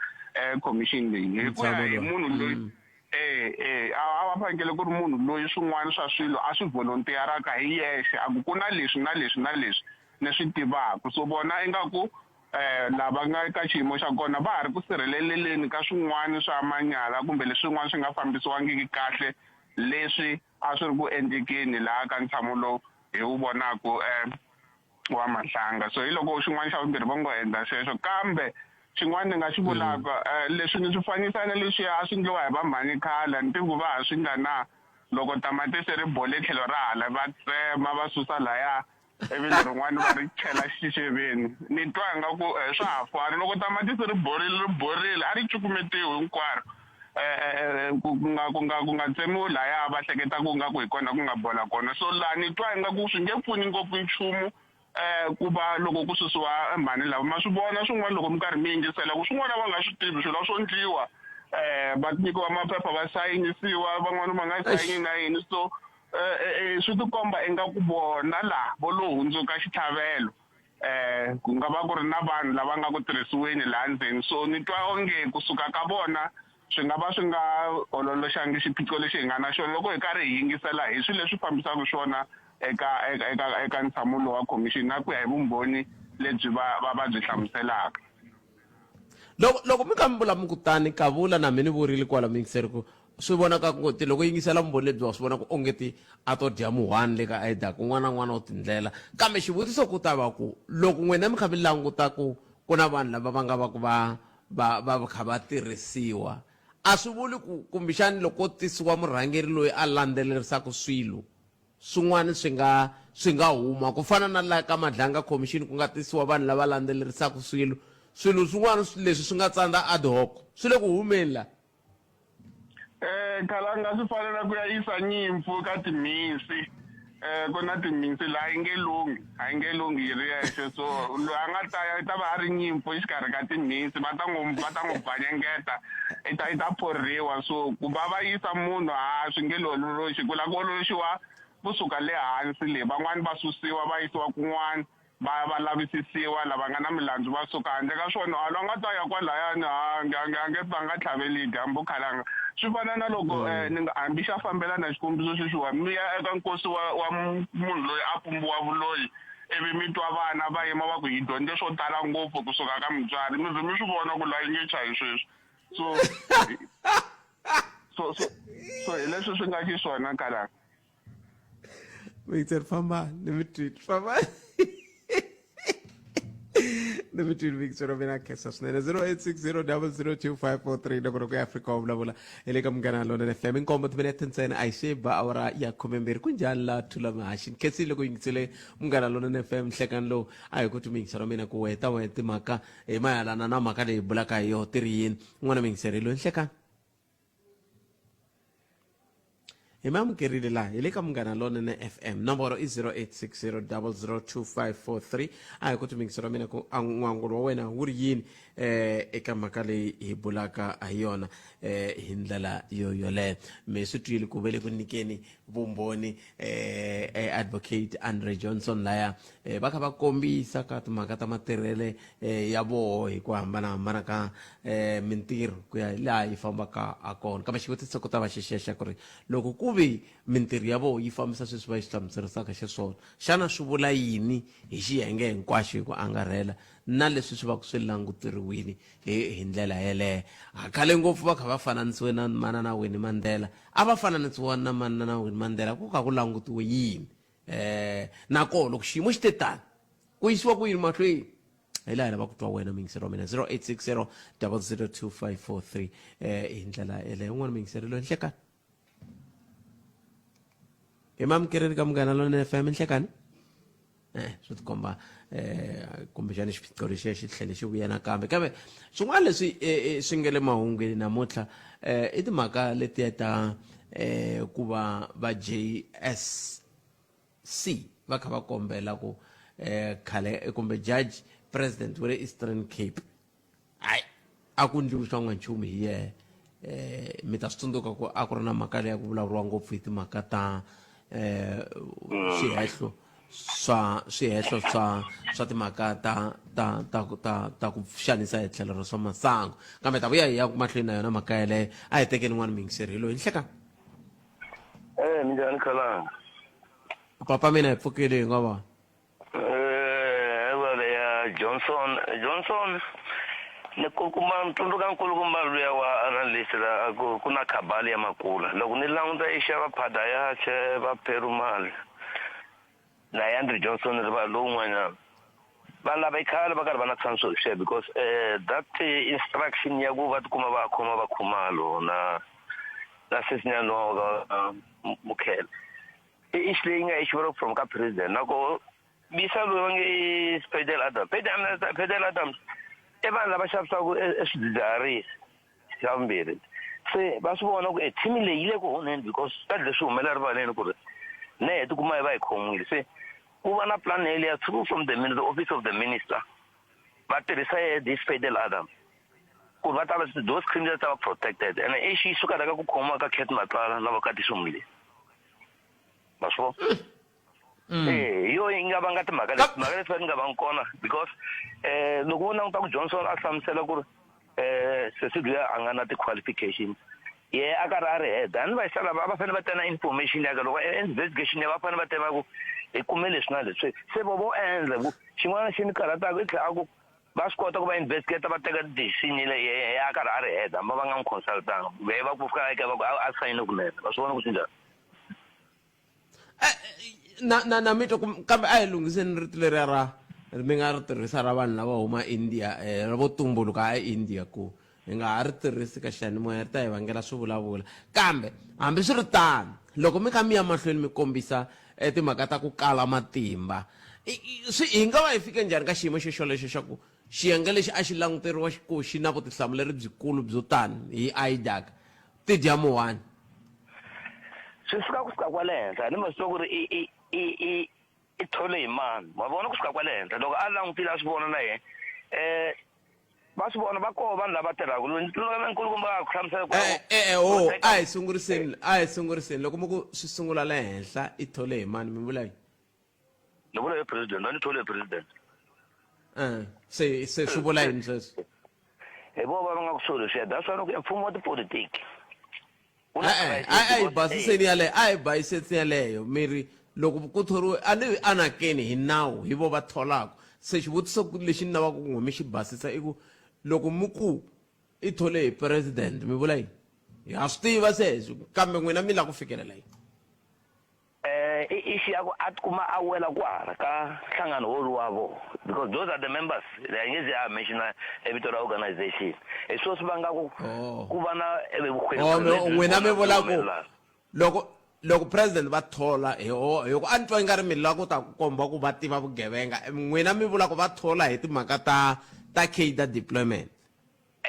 S7: um commission leyi hi ku ya hi munhu loyi e e a va fanekele ku ri munhu loyi swin'wana swa swilo a swi volunteeraka hi yexe a ku ku na leswi na leswi na leswi ni swi tivaka so vona ingaku eh lava nga ka xiyimo xa kona va ha ri ku sirheleleleni ka swin'wana swa manyala kumbe leswin'wana swi nga fambisiwangiki kahle leswi a swi ri ku endlekeni laha ka ntshamo lowu hi wu vonaku um wa mahlanga so hi loko xin'wana xa vumbirhi va ngo endla sweswo kambe xin'wana ni nga xi vulaka um leswi ni swi fanisa na leswiya a swi endliwa hi va mhani khale ni tivi ku va ha swi ndla na loko tamatisi ri bole tlhelo ra hala va tsema va susa laya ivi lerin'wani va ri chela xixeveni ni twa ingaku eh, swa ha fani loko tamatisi ri borile ri borile a ri cukumetiwi hinkwaro eh, eh, ku nga ku nga ku nga tsemiwi laya va hleketa ku nga ku hi kona ku nga bola kona so laha ni twa ingaku swi nge pfuni ngopfu nchumu eh ku va loko ku susiwa mhani lava ma swi vona swin'wana loko mi karhi mi yingisela ku swin'wana va nga swi tivi swilo swo ndliwa eh va nyikiwa maphepha va sayinisiwa van'wana va nga sayini na yini so eh, eh, eh, swi tikomba ingaku vona laha vo lo hundzuka xitlhavelo eh ku nga va ku ri na vanhu lava nga ku tirhisiweni laha ndzeni so ni twa onge kusuka ka vona swi nga va swi nga ololoxangi xiphiqo lexi hi nga na xona loko hi karhi hi yingisela hi swilo leswi fambisaka swona eka eka eka eka ntshamo lowu wa khomixini na ku ya hi vumbhoni lebyi va va va byi hlamuselaka
S1: loko loko mi kha mi vula mi ku tani kavula na mina ni vurile kwala mi yingiseri ku swi vonaka ku ti loko yingisela vumbhoni lebyi wa swi vona ku onge ti a to dya muhwani le ka IDAC un'wana na un'wana u tindlela kambe xivutiso ku ta va ku loko n'wina mi kha mi languta ku ku na vanhu lava va nga va ku va va va kha va tirhisiwa a swi vuli ku kumbexani loko ko tisiwa murhangeri loyi a landzelerisaka swilo swin'wana swi nga swi nga huma ku fana na la ka Madlanga Commission ku nga tisiwa vanhu lava landzelerisaka swilo swilo swin'wana leswi swi nga tsandza ad hoc swi le ku humeni la
S7: Eh khalanga swi fana na ku ya yisa nyimpfu ka timhisi eh ku na timhisi laha yi nge lunghi a yi nge lunghi yi ri yexe so loyi a nga ta ya i ta va a ri nyimpfu exikarhi ka timhisi va ta n'wi va ta n'wi bvanyangeta i ta i ta phorhiwa so ku va va yisa munhu ha swi nge ololoxi ku lava ku ololoxiwa kusuka le hansi le van'wani va susiwa va yisiwa kun'wana va ya va lavisisiwa lava nga na milandzu va suka handle ka swona a loyi a nga ta ya kwalayani a nge a nge a nge a nga tlhaveli dyambu khalanga swi fana na loko um ni nga hambi xa fambelana xikombiso xexiwa mi ya eka nkosi wa wa munhu loyi a pumbiwa vuloyi ivi mi twa vana va yima va ku hi dyondze swo tala ngopfu kusuka ka mutswari mi ze mi swi vona ku loyi nge chayi sweswi so so so so hi leswi swi nga xiswona khalanga
S1: Victor famba ni mi twile famba ni mi twile Victor wa mina khensa swinene 0860002543 loko loko ya Afrika wa vulavula hi le ka munghana lonene FM inkombo timinete ntsena a yi se ba awara ya 12 ku njhani la thula mahaxi ni khensile loko yingisele munghana lonene FM nhlekani lowu a hi ku ti miyingiselo mina ku weta wehe timhaka hi mayelana na mhaka leyi bulaka hi yoho ti ri yini n'wana miyingiseri loyi nhlekani. Hi mi amukerile laha hi le ka Munghana Lonene FM. Nomboro i 0860002543. A hi koti muyingiseri wa mina ku a n'wangulo wa wena wu ri yini eh eka mhaka leyi hi bulaka ha yona eh hi ndlela yo yoleyo. Mi swi twile ku ve le ku nyikeni vumbhoni eh, eh advocate Andre Johnson laya eh, va kha va kombisa ka timhaka ta matirhele eh, ya voho hi ku hambanahambana ka eh, mintirho ku ya hi laha yi fambaka ha kona kambe xivutiso ku ta va xexexa ku ri loko ku ve mintirho ya voho yi fambisa sweswi va yi swi hlamuserisaka xiswona xana swi vula yini hi xiyenge hinkwaxo hi ku angarhela na leswi swi va ku swi languteriwile hi hi ndlela yeleyo ha khale ngopfu va kha va fananisiwe na manana Winnie Mandela a va fananisiwa na manana Winnie Mandela ku kha ku langutiwe yini eh na koho loko xiyimo xi te tani ku yisiwa ku yini mahlweni hi laha hi lava ku twa wena muyingiseri wa mina 0860 002543 eh hi ndlela yeleyo un'wana muyingiseri loyi nhlekani hi mamukereni ka Munghana Lonene FM nhlekani eh swi tikomba eh kumbexana xiphiqo lexiya xi tlhele xi vuya nakambe kambe swin'wana leswi eh, eh, swi nga le mahungwini namuntlha eh i timhaka letiya ta eh ku va va JSC va kha va kombela ku eh khale kumbe judge president wa le Eastern Cape hayi a ku ndliwi swa n'wanchumu hi yehe eh mi ta swi tsundzuka ku a ku ri na mhaka leyi ku vulavuriwa ngopfu hi timhaka ta eh swihehlo swa swihehlo swa swa timhaka ta ta ta ta ta ku xanisa hi tlhelo ra swa masangu kambe ta vuya hi ya mahlweni na yona mhaka yeleyo a hi tekeni n'wana muyingiseri hi loyi nhleka
S8: Eh, minjhani khalanga?
S1: Papa mina hi pfukile hi nga vona.
S8: Eh, vale ya Johnson, Johnson ni kuma ni tsundzuka nkulukumba luya wa analyst la a ku ku na khabali ya makula loko ni languta i xava phada ya che va Perumal na ya Andrew Johnson ri va lowun'wanyana va lava i khale va karhi va na tshamisa swi because eh, that eh, instruction ya ku va tikuma va khoma va khumalo na na sesinyana wa ka Mukhele i issue leyi nga issue from ka president na ko bisa loyi va nge i Fidel Adams Fidel Adams i vanhu lava xavisaka e, e swidzidziharisi xa vumbirhi se va swi vona ku e team leyi yi le ku onheni because ta leswi humelela rivaleni ku ri ne hi tikuma hi va hi khomiwile se ku va na plan yeleyo through from the the office of the minister va tirhisa ye this Fidel Adams ku va ta va those criminals ta va protected and issue yi suka la ka ku khomiwa ka Cat Matlala na vakati Somile ma swi vona mm. eh hi yo yi nga vanga timhaka leti timhaka leti va nga vangi kona because eh loko wo languta ku Johnson a hlamusela ku ri eh sesi luya a nga na ti-qualifications ye a karhi a ri head a ni va yisa lava a va fanele va tena information ya ka loko investigation ya va fanele va tiva ku hi kume leswi na leswi se vo vo endla ku xin'wana xi ni karhataka i tlhela a ku va swi kota ku va investigate va teka decision le ye a karhi a ri head hambi va nga n'wi consultanga ve va ku fika eka va ku a sayine kunene va swi vona ku swi njhani
S1: eh, na na na mi twa kambe a hi lunghiseni rito leriya ra mi nga ri tirhisa ra vanhu lava huma India eh, ra vo tumbuluka eIndia ku hi nga ha ri tirhisi ka xiyanimoya ri ta hi vangela swivulavula kambe hambi swi ri tano loko mi kha mi ya mahlweni mi kombisa eh, timhaka ta ku kala matimba swi hi nga va hi fike njhani ka xiyimo xo xolexo xa ku xiyenge lexi a xi languteriwa ku xi na vutihlamuleri byikulu byo tani hi IDAC ti dya muwani
S8: swi suka kusuka kwale henhla ni ma swi tiva ku ri i i i i i thole hi mani wa vona kusuka kwale henhla loko a langutile a swi vona na yena um va swi vona va koho vanhu lava tirhaka loyi nkulukumba a ku hlamusela ku
S1: eh, eh, eh, o a hi sunguriseni a hi sunguriseni loko mi ku swi sungula le henhla i thole hi mani mi vula yini
S8: ni vula hi president a ni thole hi president
S1: se se swi vula yini sweswo
S8: hi vo va va nga kusuhi leswiya that's why ni ku mfumo wa tipolitiki
S1: E-e, a a hi basiseni yaleyo a hi basiseni yaleyo mi ri loko ku thoriwe a ni anakeni hi nawu hi vo va tholaka se xivutiso lexi ni lavaka ku n'wi mi xi basisa i ku loko mi ku i thole hi president mi vula yini ha swi tiva se kambe n'wina mi lava ku fikelela yini
S8: Eh, i issue ya ku a tikuma a wela kwahala ka nhlangano wolu wa vo because those are the members a nge zi a mentiona e vito ra organization hi swo swi vanga ku
S1: Oh.
S8: ku va na eh, vukhwele-
S1: Oh,
S8: lebyi
S1: n'wina mi vula ku
S8: humelelaka.
S1: loko loko president va thola hi ho hi ku a ni twa ingari mi lava ku ta ku komba ku va tiva vugevenga n'wina mi vula ku va thola hi timhaka ta ta cadre deployment.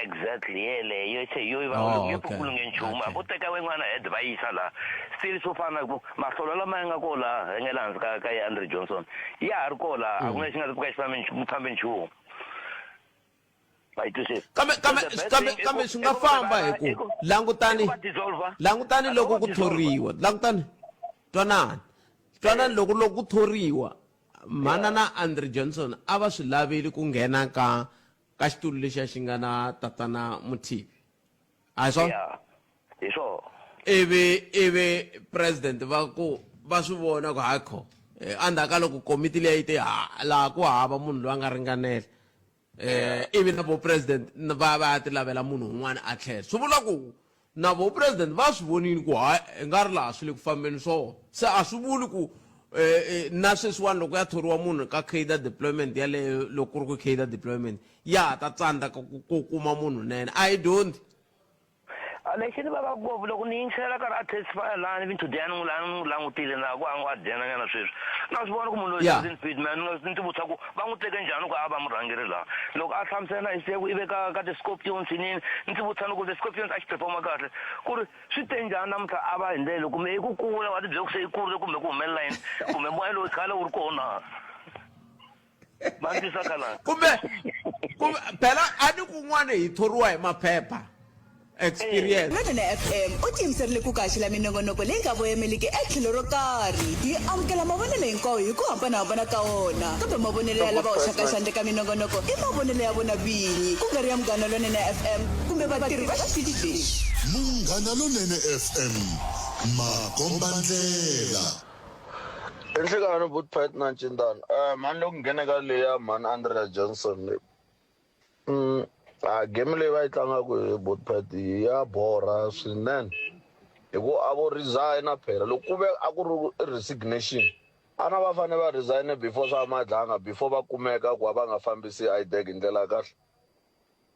S8: Exactly, yeleyo se yo va
S1: Oh,
S8: nge
S1: okay.
S8: pfukulu nge nchumu. A vo teka wun'wana head va yisa laha. Still swo fana na ku mahlolo lama ya nga kona laha ya nga le hansi ka ka ya Andre Johnson ya ha ri kona laha. A ku na lexi nga ta pfuka xi fambe nchumu fambe nchumu. Va yi twisisa?
S1: Kambe kambe
S8: So the best
S1: kambe
S8: thing i
S1: kambe
S8: ku-
S1: swi
S8: i
S1: nga
S8: ku va-
S1: famba hi
S8: i
S1: ku
S8: ku-
S1: langutani
S8: i ku va dissolve.
S1: langutani
S8: A
S1: loko
S8: va
S1: ku
S8: dissolve.
S1: thoriwa langutani twanani twanani loko loko ku thoriwa mhana na Andre Johnson a va swi laveli ku nghena ka ka xitulu lexiya xi nga na tatana Mothibi a hi swona
S8: Yeah. Hi swona.
S1: Ivi ivi president va ku va swi vona ku hayi kho endzhaku ka loko komiti liya yi te ha laha ku hava munhu loyi a nga ringanela eh ivi na vo president va va ya ti lavela munhu un'wana a tlhela swi vula ku na vo president va swi vonile ku hayi i nga ri laha swi le ku fambeni swona se a swi vuli ku eh, eh, na sweswiwani loko ya thoriwa munhu ka cadre deployment yaleyo loko ku ri ku cadre deployment ya ha ta tsandzeka ku ku kuma munhu nene a yi dyondzi.
S8: A lexi ni vavaka ngopfu loko ni yingisela karhi a testify lani vinto dya ni n'wi ni n'wi langutile na ku a ngo a dyena nyana sweswi na swi vona ku munhu loyi
S1: Yeah.
S8: doesn't fit man ni nga ni ti vutisa ku va n'wi teke njhani ku a va murhangeri laha loko a hlamusela na hi ku i ve ka ka ti-scorpions yinini ni ti vutisa ni ku ti-scorpions a xi performa kahle ku ri swi te njhani namuntlha a va hi ndlela kumbe i ku kula wa ti byela ku se i kurile kumbe ku humelela yini kumbe moya lowu khale wu ri kona va ndzi twisaka la
S1: kumbe kumbe phela a ni kun'wana hi thoriwa hi maphepha experience.
S9: Lonene FM u tiyimiserile ku ku haxela minongonoko leyi nga voyemeliki etlhelo ro karhi. Hi amukela mavonelo hinkwawo hi ku hambanahambana ka wona, kambe mavonelo ya lava hoxaka xandla eka minongonoko i mavonelo ya vona vinyi, ku nga ri ya Munghana Lonene FM kumbe vatirhi va xitichi lexi.
S2: Munghana Lonene FM, makombandlela.
S10: I nhlekani buti Pat na Ncindana um mhani loko nghene ka leya mhani Andrea Johnson leyi a game leyi va yi tlangaka hi buti Pat ya borha swinene hi ku a vo resign phela loko ku ve a ku ri resignation a na va fanele va resign before swa Madlanga before va kumeka ku a va nga fambisi IDEC hi ndlela ya kahle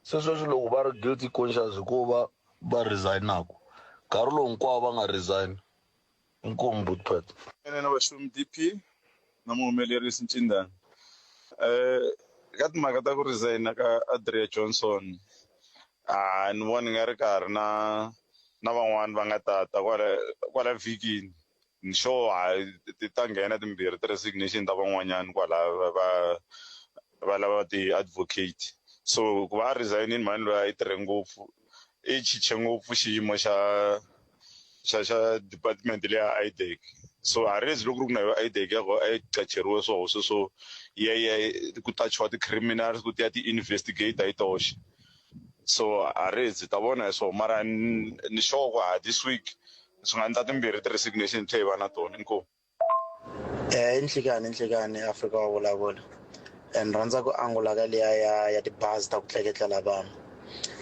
S10: se sweswi loko va ri guilty conscious hikuva va resignaku nkarhi lowu hinkwawo va nga resign. Inkomu buti Pat.
S11: Ene na vaxumi DP na muhumelerisi Ncindana. Eh ka timhaka ta ku resign ka Adria Johnson a ni vona nga ri ka ha ri na na van'wani va nga tata kwala kwala vhikini ni sure hayi ti ta nghena timbirhi ti-resignation ta van'wanyani kwala va va lava ti-advocate so ku va a resign-ini mhani loyi a yi tirhe ngopfu i chiche ngopfu xiyimo xa xa xa department leya IDEC so a ri loko ku ri ku na yo IDEC ya ko a yi qacheriwe swoho sweswo ya ya ku tachiwa ti-criminals ku ti ya ti-investigate hi toxe so a ri hi ta vona hi swona mara ni sure ku ha this week swi nga endla timbirhi ti-resignation tlhe hi va na tona inkomu.
S12: Eh, nhlikani nhlikani Afrika wa vulavula eh, ni rhandza ku angula ka liya ya ya tibazi ta ku tleketlela vanhu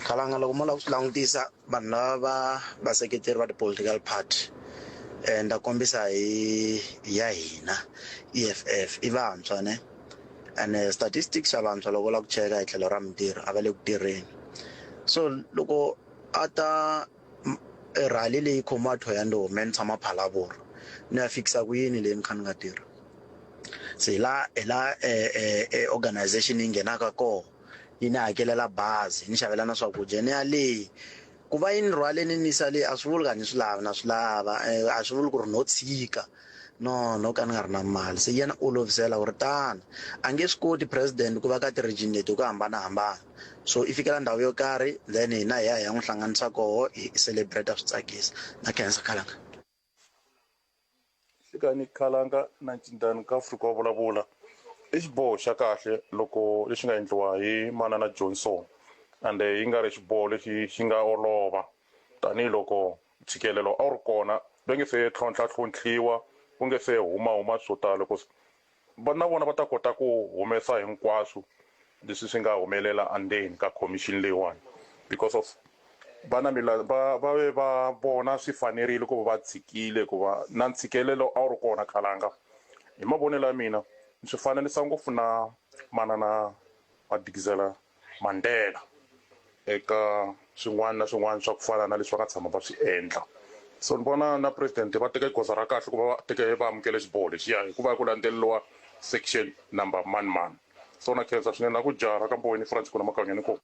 S12: khalanga loko mo lava ku swi langutisa vanhu lava va vaseketeri va ti-political party eh, ni ta kombisa hi ya hina E_F_F i vantshwa ne ene statistics xa vantshwa loko u lava ku cheka hi tlhelo ra mintirho a va le ku tirheni so loko a ta rally leyi khomiwa Thohoyandou me ni tshama Phalaborwa ni ya fikisa ku yini leyi ni kha ni nga tirha se hi la hi la e organization yi nghenaka koho yi ni hakelela bazi yi ni xavela na swakudya ni ya le ku va yi ni rhwale ni ni yisa le a swi vuli ka ni swi lavi na swi lava a swi vuli ku ri no tshika no no ka ni nga ri na mali se yena olovisela ku ri tana a nge swi koti president ku va ka ti-region leti hi ku hambanahambana so i fikela ndhawu yo karhi then hina hi ya hi ya n'wi hlanganisa koho hi celebrate swi tsakisa na khensa khalanga.
S13: Nhlikani Khalanga na Ncindani ka Afrika wa vulavula i xiboho xa kahle loko lexi nga endliwa hi manana Johnson ende yi nga ri xiboho lexi xi nga olova tanihiloko ntshikelelo a wu ri kona va nge se tlhontlha tlhontlhiwa ku nge se huma huma swo tala cause va na vona va ta kota ku humesa hinkwaswo leswi swi nga humelela endzeni ka commission leyiwani because of va na va va ve va vona swi fanerile ku va va tshikile ku va na ntshikelelo a wu ri kona khalanga hi mavonelo ya mina swi fananisa ngopfu na manana Madikizela Mandela eka swin'wana na swin'wana swa ku fana na leswi va nga tshama va swi endla so ni vona na president va teka goza ra kahle ku va va teke va amukele xiboho lexiya hikuva ku landzeleriwa section number mani mani so na khensa swinene na ku jara ka mboweni Francis kuna makanyani ko.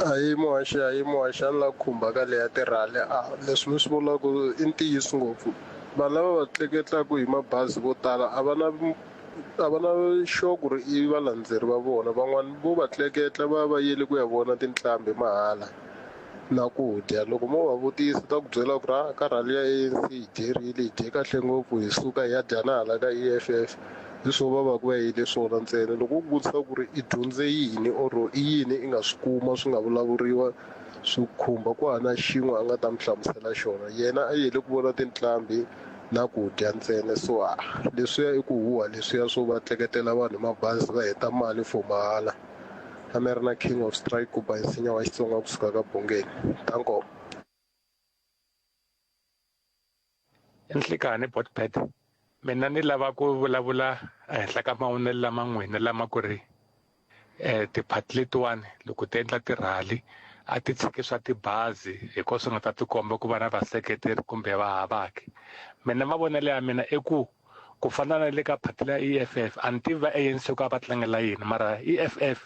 S10: Ahee.
S14: Hi muhaxi hi muhaxi a ni lava ku khumba ka leya tirhali a leswi mi swi vulaka i ntiyiso ngopfu vanhu lava va tleketlaka hi mabazi vo tala a va na a va na sure ku ri i valandzeri va vona van'wani vo va tleketla va va yele ku ya vona tinqambi mahala na ku dya loko mo va vutisa ta ku byela ku ri a ka rhali ya ANC hi dyerile hi dye kahle ngopfu hi suka hi ya dya na hala ka E_F_F hi swo va va ku va yele swona ntsena loko u vutisa ku ri i dyondze yini or i yini i nga swi kuma swi nga vulavuriwa swi khumba ku hava na xin'we a nga ta mi hlamusela xona yena a yele ku vona tinqambi na ku dya ntsena so a leswiya i ku huha leswiya swo va tleketela vanhu hi mabazi va heta mali for mahala a mi ri na king of strike ku ba nsinya wa Xitsonga kusuka ka Bongeni danko.
S15: Nhlikani Botpet mina ni lava ku vulavula ehenhla ka mavonelo lama n'wina lama ku ri um tiphati letiwani loko ti endla tirhali a ti tshiki swa tibazi hi ko swi nga ta tikomba ku va na vaseketeri kumbe va havaki mina mavonelo ya mina i ku ku fana na le ka phati la E_F_F a ni tivi va A_N_C ku a va tlangela yini mara E_F_F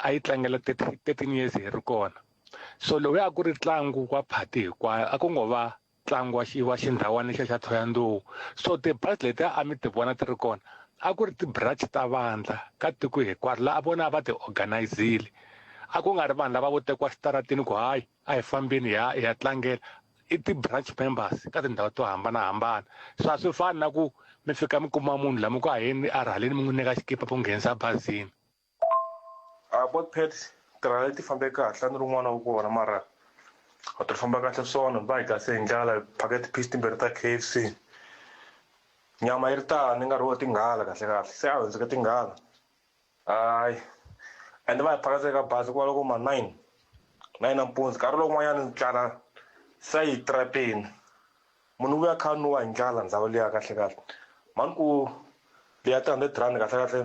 S15: a yi tlangela 13 years hi ri kona so lowuya a ku ri ntlangu wa phati hinkwayo a ku ngo va ntlangu wa wa xindhawani lexiya xa Thohoyandou so tibazi letiya a mi ti vona ti ri kona a ku ri ti-branch ta vandla ka tiko hinkwaro laha vona a va ti organizile a ku nga ri vanhu lava vo tekiwa xitaratini ku hayi a hi fambeni hi ya hi ya tlangela i ti-branch members ka tindhawu to hambanahambana so a swi fani na ku mi fika mi kuma munhu la mi ku aheni a rhaleni mi n'wi nyika xikipa mi n'wi nghenisa bazini.
S13: A Botpet tirhale ti fambe kahle a ni ri n'wana wa kona mara a ti famba kahle swona va hi gase hi ndlala hi phake ti-piece timbirhi ta K_F_C nyama yi ri tani yi nga ri wo tinghala kahle kahle se a hundzuke tinghala hayi ende va hi phakisa eka bazi ku va loko ma 9 9 nampundzu nkarhi lowun'wanyana ndlala se yi trapini munhu u vuya kha a nuwa hi ndlala ndhawu liya kahle kahle mhani ku liya ti-hundred rand kahle kahle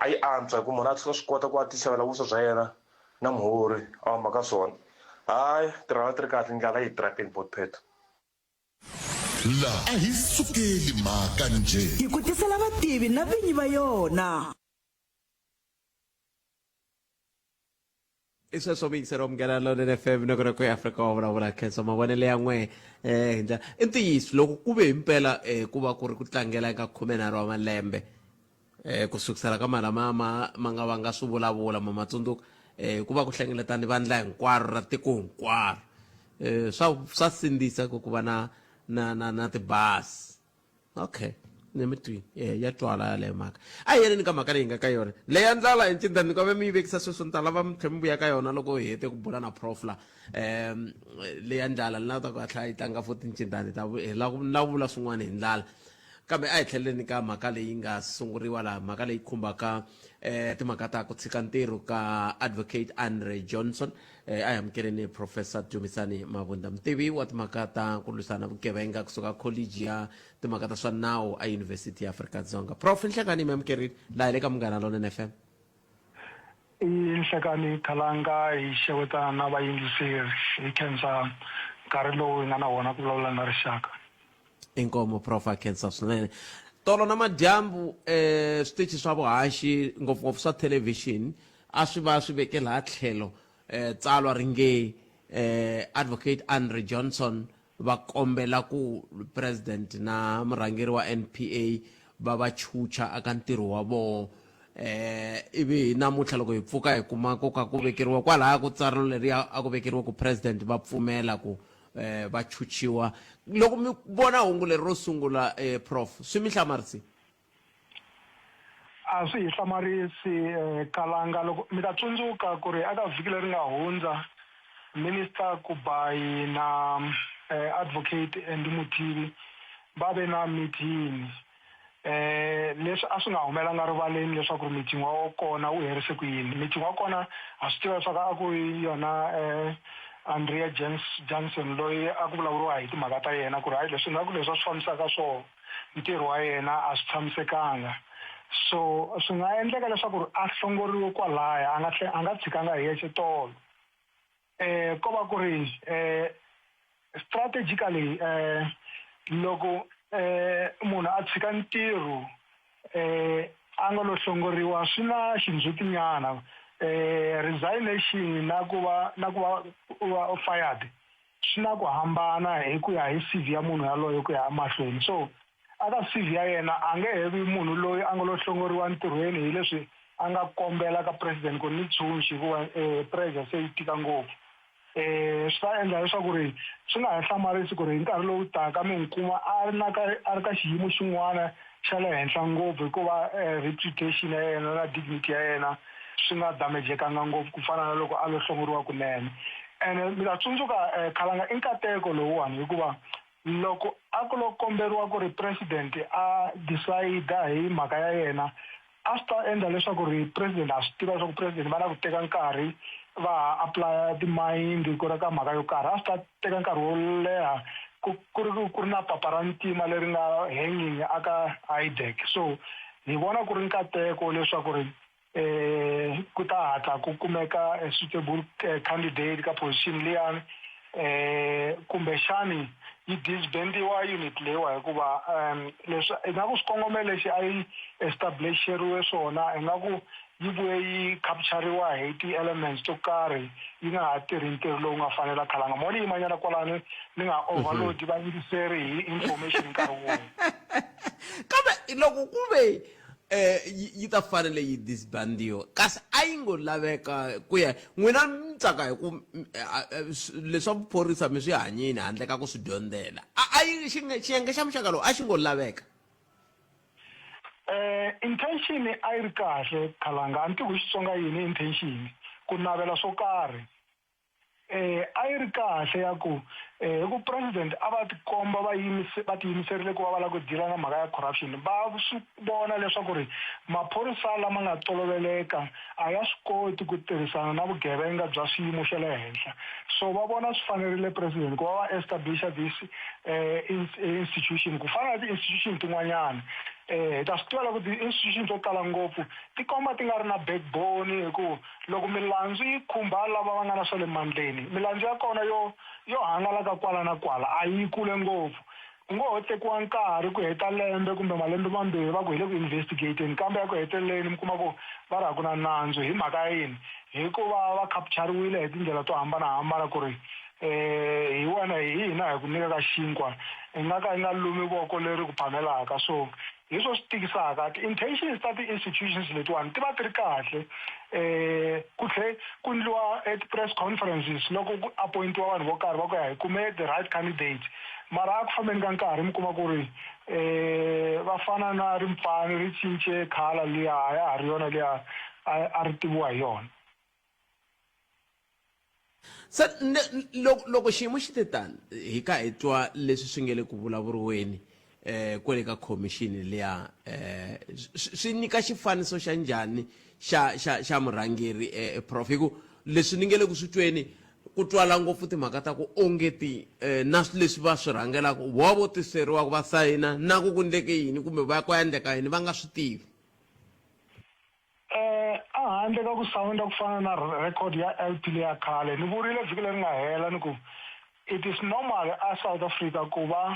S13: a yi antswa hi ku munhu a tshuka swi kota ku a ti xavela vuswa bya yena na muhori a huma ka swona hayi tirhala ti ri kahle ndlala yi trapini botpet
S2: La a hi sukeli mhaka njhe.
S9: Hi ku tisela vativi na vinyi va yona.
S1: I sweswo muyingiseri wa Munghana Lonene FM nongonoko ya Afrika wa vulavula khensa mavonelo ya n'we eh hi ndlela i ntiyiso loko ku ve himpela eh ku va ku ri ku tlangela eka khumenharhu wa malembe eh ku sukisela ka malama ma ma nga vanga swi vulavula ma ma tsundzuka eh ku va ku hlengeletani vandla hinkwaro ra tiko hinkwaro eh swa swa sindzisa ku ku va na na na na tibazi okay ni mi twini e ya twala yaleyo mhaka a hi yeleni ka mhaka leyi nga ka yona leya ndlala hi ncindani ni mi yi vekisa sweswo ni ta lava mi tlhe mi vuya ka yona loko hi hete ku bula na prof la um leya ndlala ni lava ta ku a tlhela yi tlanga futhi ncindani ta hi lava ni lava vula swin'wana hi ndlala kambe a hi tlheleleni ka mhaka leyi nga sunguriwa laha mhaka leyi khumbaka um timhaka ta ku tshika ntirho ka advocate Andre Johnson Eh, a hi amukeleni professor Dumisani Mavunda mutivi wa timhaka ta ku lwisana vugevenga kusuka college ya timhaka ta swa nawu a University ya Afrika-Dzonga prof nhlekani mi amukerile laha hi le ka Munghana Lonene FM
S16: I nhlekani Khalanga hi xewetana na vayingiseri hi khensa nkarhi lowu hi nga na wona ku vulavula na rixaka.
S1: Inkomu prof a khensa swinene tolo na madyambu eh switichi swa vuhaxi ngopfungopfu swa thelevhixini a swi va swi veke laha tlhelo eh tsalwa ri nge eh advocate Andre Johnson va kombela ku president na murhangeri wa NPA va va chucha aka ntirho wa vona eh ivi namuntlha loko hi pfuka hi kuma ku ka ku vekeriwa kwalaya ku tsarilo leriya a ku vekeriwa ku president va pfumela ku eh va chuchiwa loko mi vona hungu leri ro sungula eh prof swi mi hlamarisi
S16: A swi hi hlamarisi eh, Kalanga loko mi ta tsundzuka ku ri eka vhiki leri nga hundza Minister Kubayi na eh, Advocate Andy Mothibi va ve na meeting eh leswi a swi nga humelanga rivaleni leswaku ri meeting wa kona wu herise ku yini meeting wa kona ha swi tiva leswaku a ku yona eh Andrea Jans Johnson loyi a ku vulavuriwa hi timhaka ta yena ku ri hayi leswi nga ku leswi a swi fambisaka swoho ntirho wa yena a swi tshamisekanga so swi nga endleka leswaku ri a hlongoriwe kwalaya a nga a nga tshikanga hi yexe tolo eh ko va ku ri eh strategically eh loko eh munhu a tshika ntirho eh a nga lo hlongoriwa swi na xindzhutinyana Resignation na ku va na ku va u va fired swi na ku hambana hi ku ya hi CV ya munhu yaloye ku ya emahlweni. So aka CV ya yena a nge he vi munhu loyi a nga lo hlongoriwa ntirhweni hi leswi a nga kombela ka president ku ni tshunxi hikuva pressure se yi tika ngopfu. Swi ta endla leswaku ri swi nga ha hlamarisi ku ri hi nkarhi lowu taka mi n'wi kuma a ri na ka a ri ka xiyimo xin'wana xa le henhla ngopfu hikuva reputation ya yena na dignity ya yena swi nga damejekanga ngopfu ku fana na loko a lo hlongoriwa kunene. Ene mi ta tsundzuka Khalanga i nkateko lowuwani hikuva loko a ku lo komberiwa ku ri president a decide hi mhaka ya yena a swi ta endla leswaku ri president a swi tiva leswaku president va na ku teka nkarhi va ha apply-a timayindi ku ri ka mhaka yo karhi. A swi ta teka nkarhi wo leha ku ku ri ku ri na papa ra ntima leri nga hanging aka IDAC. So hi vona ku ri nkateko leswaku ri ku ta hatla ku kumeka a suitable candidate ka position liyani, kumbexani yi disbandiwa unit leyiwa hikuva leswi ingaku xikongomelo lexi a yi establisheriwe swona ingaku yi vuye yi capturiwa hi ti-elements to karhi yi nga ha tirhi ntirho lowu nga fanela. Khalanga mo ni yimanyana kwalano ni nga overload vayingiseri hi information nkarhi wun'we.
S1: Kambe loko ku ve yi ta fanele yi disbandiwa kasi a yi ngo laveka ku ya n'wina mi tsaka hi ku leswa vuphorisa mi swi hanyini handle ka ku swi dyondzela, a yi xiyenge xa muxaka lowu a xi ngo laveka?
S16: Intention a yi ri kahle Khalanga, a ni tivi ku Xitsonga yini intention, ku navela swo karhi. A yi ri kahle ya ku hi ku president a va tikomba va yimise va tiyimiserile ku va va lava ku deal-a na mhaka ya corruption, va swi vona leswaku ri maphorisa lama nga toloveleka a ya swi koti ku tirhisana na vugevenga bya swiyimo swa le henhla. So va vona swi fanerile president ku va va establisha this institution ku fana na ti-institution tin'wanyana. Hi ta swi tiva loko ti-institution to tala ngopfu ti komba ti nga ri na backbone hi ku loko milandzu yi khumba lava va nga na swa le mandleni, milandzu ya kona yo yo hangalaka kwala na kwala a yi kule ngopfu. Ku ngo ho tekiwa nkarhi ku heta lembe kumbe malembe mambirhi va ku hi le ku investigateni, kambe eku heteleleni mi kuma ku va ri a ku na nandzu. Hi mhaka ya yini? Hikuva va capture-riwile hi tindlela to hambanahambana ku ri hi wena hi hina hi ku nyikaka xinkwa, i nga ka i nga lumi voko leri ku phamelaka. So hi swo swi tikisaka ti-intentions ta ti-institutions letiwani ti va ti ri kahle. Ku tlhe ku ndliwa ti-press conferences loko ku appointiwa vanhu vo karhi va ku ya hi kume the right candidate, mara a ku fambeni ka nkarhi mi kuma ku ri va fana na rimpfani ri cince colour liya, a ya ha ri yona liya a ri tiviwa hi yona.
S1: Se loko loko xiyimo xi te tani hi ka hi twa leswi swi nge le ku vulavuriweni kwele ka khomixini liya, swi nyika xifaniso xa njhani xa xa xa murhangeri prof? Hi ku leswi ni nge le ku swi tweni ku twala ngopfu timhaka ta ku onge ti na leswi va swi rhangelaka vo vo tiseriwaka va sayina na ku ku ndleke yini kumbe va ku ya endleka yini va nga swi tivi.
S16: A handle ka ku sawunda ku fana na record ya LP leya khale, ni vurile vhiki leri nga hela ni ku it is normal a South Africa ku va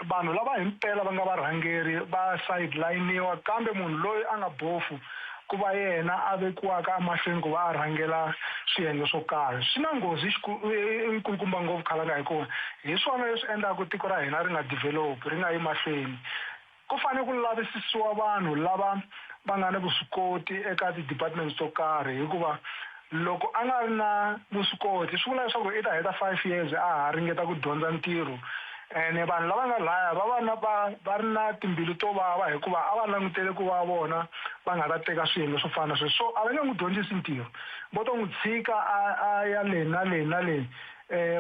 S16: vanhu lava himpela va nga varhangeri va sideline-iwa, kambe munhu loyi a nga bofu ku va yena a vekiwaka emahlweni ku va a rhangela swiyenge swo karhi. Swi na nghozi nkulukumba ngopfu Khalanga, hikuva hi swona leswi endlaka tiko ra hina ri nga develop, ri nga yi mahlweni. Ku fanele ku lavisisiwa vanhu lava va nga ni vuswikoti eka ti-departments to karhi, hikuva loko a nga ri na vuswikoti swi vula leswaku i ta heta 5 years a ha ringeta ku dyondza ntirho. Ene vanhu lava nga laya va va na va va ri na timbilu to vava hikuva a va langutele ku va vona va nga ta teka swiyenge swo fana na sweswo. So a va nge n'wi dyondzisi ntirho, vo to n'wi tshika a a ya le na le na le.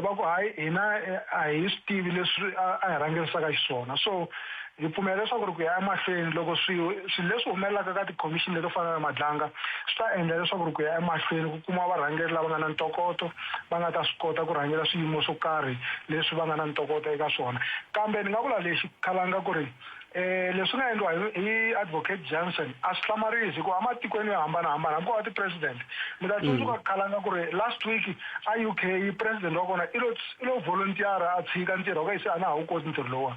S16: Va ku hayi hina a hi swi tivi leswi a hi rhangerisaka xiswona. So hi pfumela leswaku ri ku ya emahlweni loko swilo leswi humelelaka ka tikhomixini leto fana na Madlanga swi ta endla leswaku ri ku ya emahlweni ku kuma varhangeri lava nga na ntokoto va nga ta swi kota ku rhangela swiyimo swo karhi leswi va nga na ntokoto eka swona. Kambe ni nga vula lexi Khalanga ku ri. Leswi nga endliwa hi Advocate Johnson a swi hlamarisi hikuva ematikweni yo hambanahambana hambi ko va ti-president mi ta tsundzuka khalanga ku ri last week a UK president wa kona i lo i lo volunteer a tshika ntirho ka se a na ha wu koti ntirho lowuwani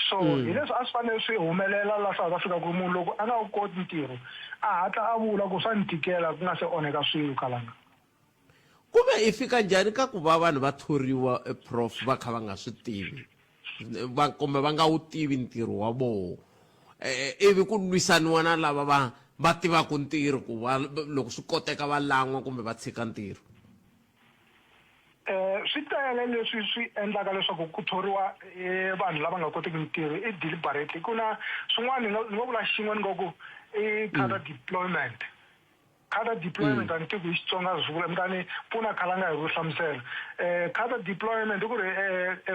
S16: so hi leswi a swi fanele swi humelela la South Africa ku ri munhu loko a nga wu koti ntirho a hatla a vula ku swa ni tikela ku nga se onheka swilo khalanga.
S1: Kuve i fika njhani ka ku va vanhu va thoriwa prof va kha va nga swi tivi va kumbe va nga wu tivi ntirho wa voho ivi ku lwisaniwa na lava va va tivaka ntirho ku va loko swi koteka va lan'wa kumbe va tshika ntirho?
S16: Swi tele leswi swi endlaka leswaku ku thoriwa vanhu lava nga kotiki ntirho i deliberately ku na swin'wana ni nga ni ngo vula xin'we ni ngo ku i cadre deployment. Cadre deployment a ni tivi ku hi Xitsonga swi vula mi ta ni pfuna khalanga hi ku hlamusela. Cadre deployment i ku ri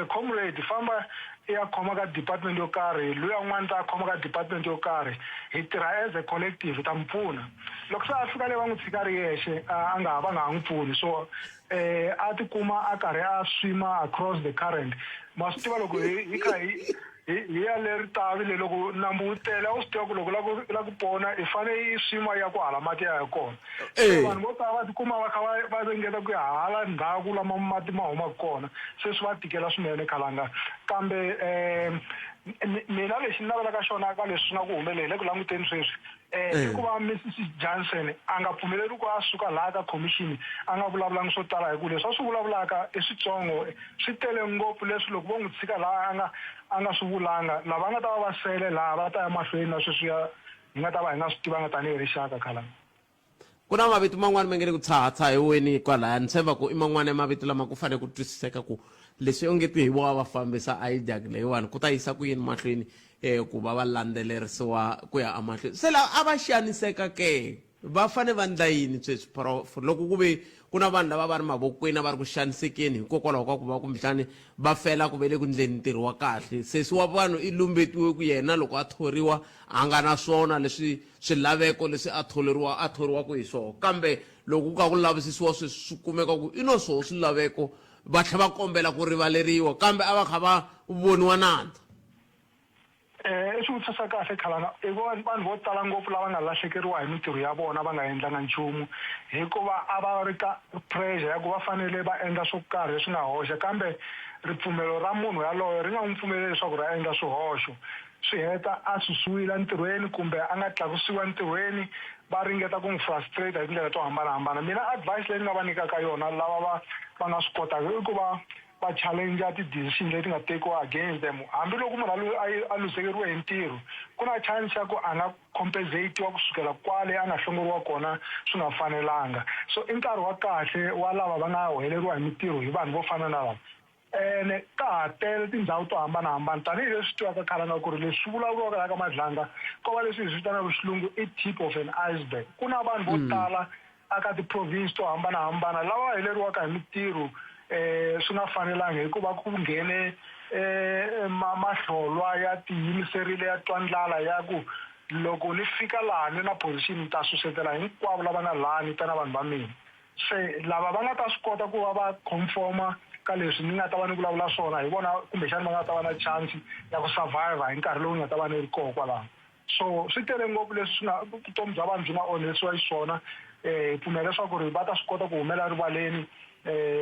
S16: comrade famba i ya khoma ka department yo karhi luya un'wana ta khoma ka department yo karhi hi tirha as a collective hi ta mi pfuna. Loko se a fika le va n'wi tshika a ri yexe a nga ha va nga ha n'wi pfuni so a tikuma a karhi a swima across the current. Ma swi tiva loko hi hi kha hi hi hi ya le ritavi le loko nambu wu tele a wu swi tiva ku loko la ku la ku pona i fane i swima ya ku hala mati ya ya kona se vanhu vo tala va tikuma va kha va va ringeta ku ya hala ndzhaku lama mati ma humaka kona se swi va tikela swinene khalanga kambe um mina lexi ni navelaka xona ka leswi swi nga ku humeleli le ku languteni sweswi I ku va Mrs Jansen a nga pfumeleriwi ku a suka laha ka khomixini a nga vulavulangi swo tala hi ku leswi a swi vulavulaka i switsongo, swi tele ngopfu leswi loko vo n'wi tshika laha a nga a nga swi vulanga lava nga ta va va sele laha va ta ya mahlweni na sweswiya hi nga ta va hi nga swi tivanga tanihi rixaka. Khalanga.
S1: Ku na mavito man'wana ma nge le ku tshahatshahiweni kwalaya. Ni tshemba ku i man'wana ya mavito lama ku fanele ku twisiseka ku leswi ongeti hi vona va fambisa IDAC leyiwani ku ta yisa ku yini mahlweni um ku va va landzelerisiwa ku ya emahlweni. Se lava a va xaniseka ke va fanele va ndla yini sweswi prof loko ku ve ku na vanhu lava va ri mavokweni a va ri ku xanisekeni hikokwalaho ka ku va kumbexani va fela ku ve le ku ndleni ntirho wa kahle sesi wa vanhu i lumbetiwe ku yena loko a thoriwa a nga na swona leswi swilaveko leswi a tholeriwa a thoriwaka hi swona kambe loko ku ka ku lavisisiwa sweswi swi kumeka ku i no swoho swilaveko va tlhela va kombela ku rivaleriwa kambe a va kha va voniwa nandzu.
S16: I swivutiso swa kahle Khalanga. I vanhu vo tala ngopfu lava nga lahlekeriwa hi mintirho ya vona va nga endlanga nchumu hikuva a va ri ka pressure ya ku va fanele va endla swo karhi leswi nga hoxa kambe ripfumelo ra munhu yaloye ri nga n'wi pfumeleli leswaku ri a endla swihoxo. Swi heta a susiwile entirhweni kumbe a nga tlakusiwi entirhweni, va ringeta ku n'wi frustrate hi tindlela to hambanahambana. Mina advice leyi ni nga va nyikaka yona lava va va nga swi kotaka i ku va va challenge ti-decision leti nga tekiwa against them. Hambi loko munhu a a luzekeriwe hi ntirho, ku na chance ya ku a nga compensate-iwa kusukela kwale a nga hlongoriwa kona swi nga fanelanga. So i nkarhi wa kahle wa lava va nga heleriwa hi mintirho hi vanhu vo fana na lava. Ene ta ha tele tindhawu to hambanahambana tanihi leswi swi tivaka khalanga ku ri leswi swi vulavuriwaka laha ka Madlanga ko va leswi hi swi vitanaka xilungu i tip of an iceberg. Ku na vanhu vo tala aka ti-province to hambanahambana lava va heleriwaka hi mintirho swi nga fanelangi hikuva ku nghene mahlolwa ya tiyimiserile ya twa ndlala ya ku loko ni fika laha ni na position ni ta susetela hinkwavo lava nga laha ni ta na vanhu va mina. Se lava va nga ta swi kota ku va va conform-a ka leswi ni nga ta va ni vulavula swona hi vona kumbexana va nga ta va na chance ya ku survivor hi nkarhi lowu ni nga ta va ni ri koho kwalano. So swi tele ngopfu leswi swi nga vutomi bya vanhu byi nga onhisiwa xiswona. Hi pfumela leswaku ri va ta swi kota ku humela rivaleni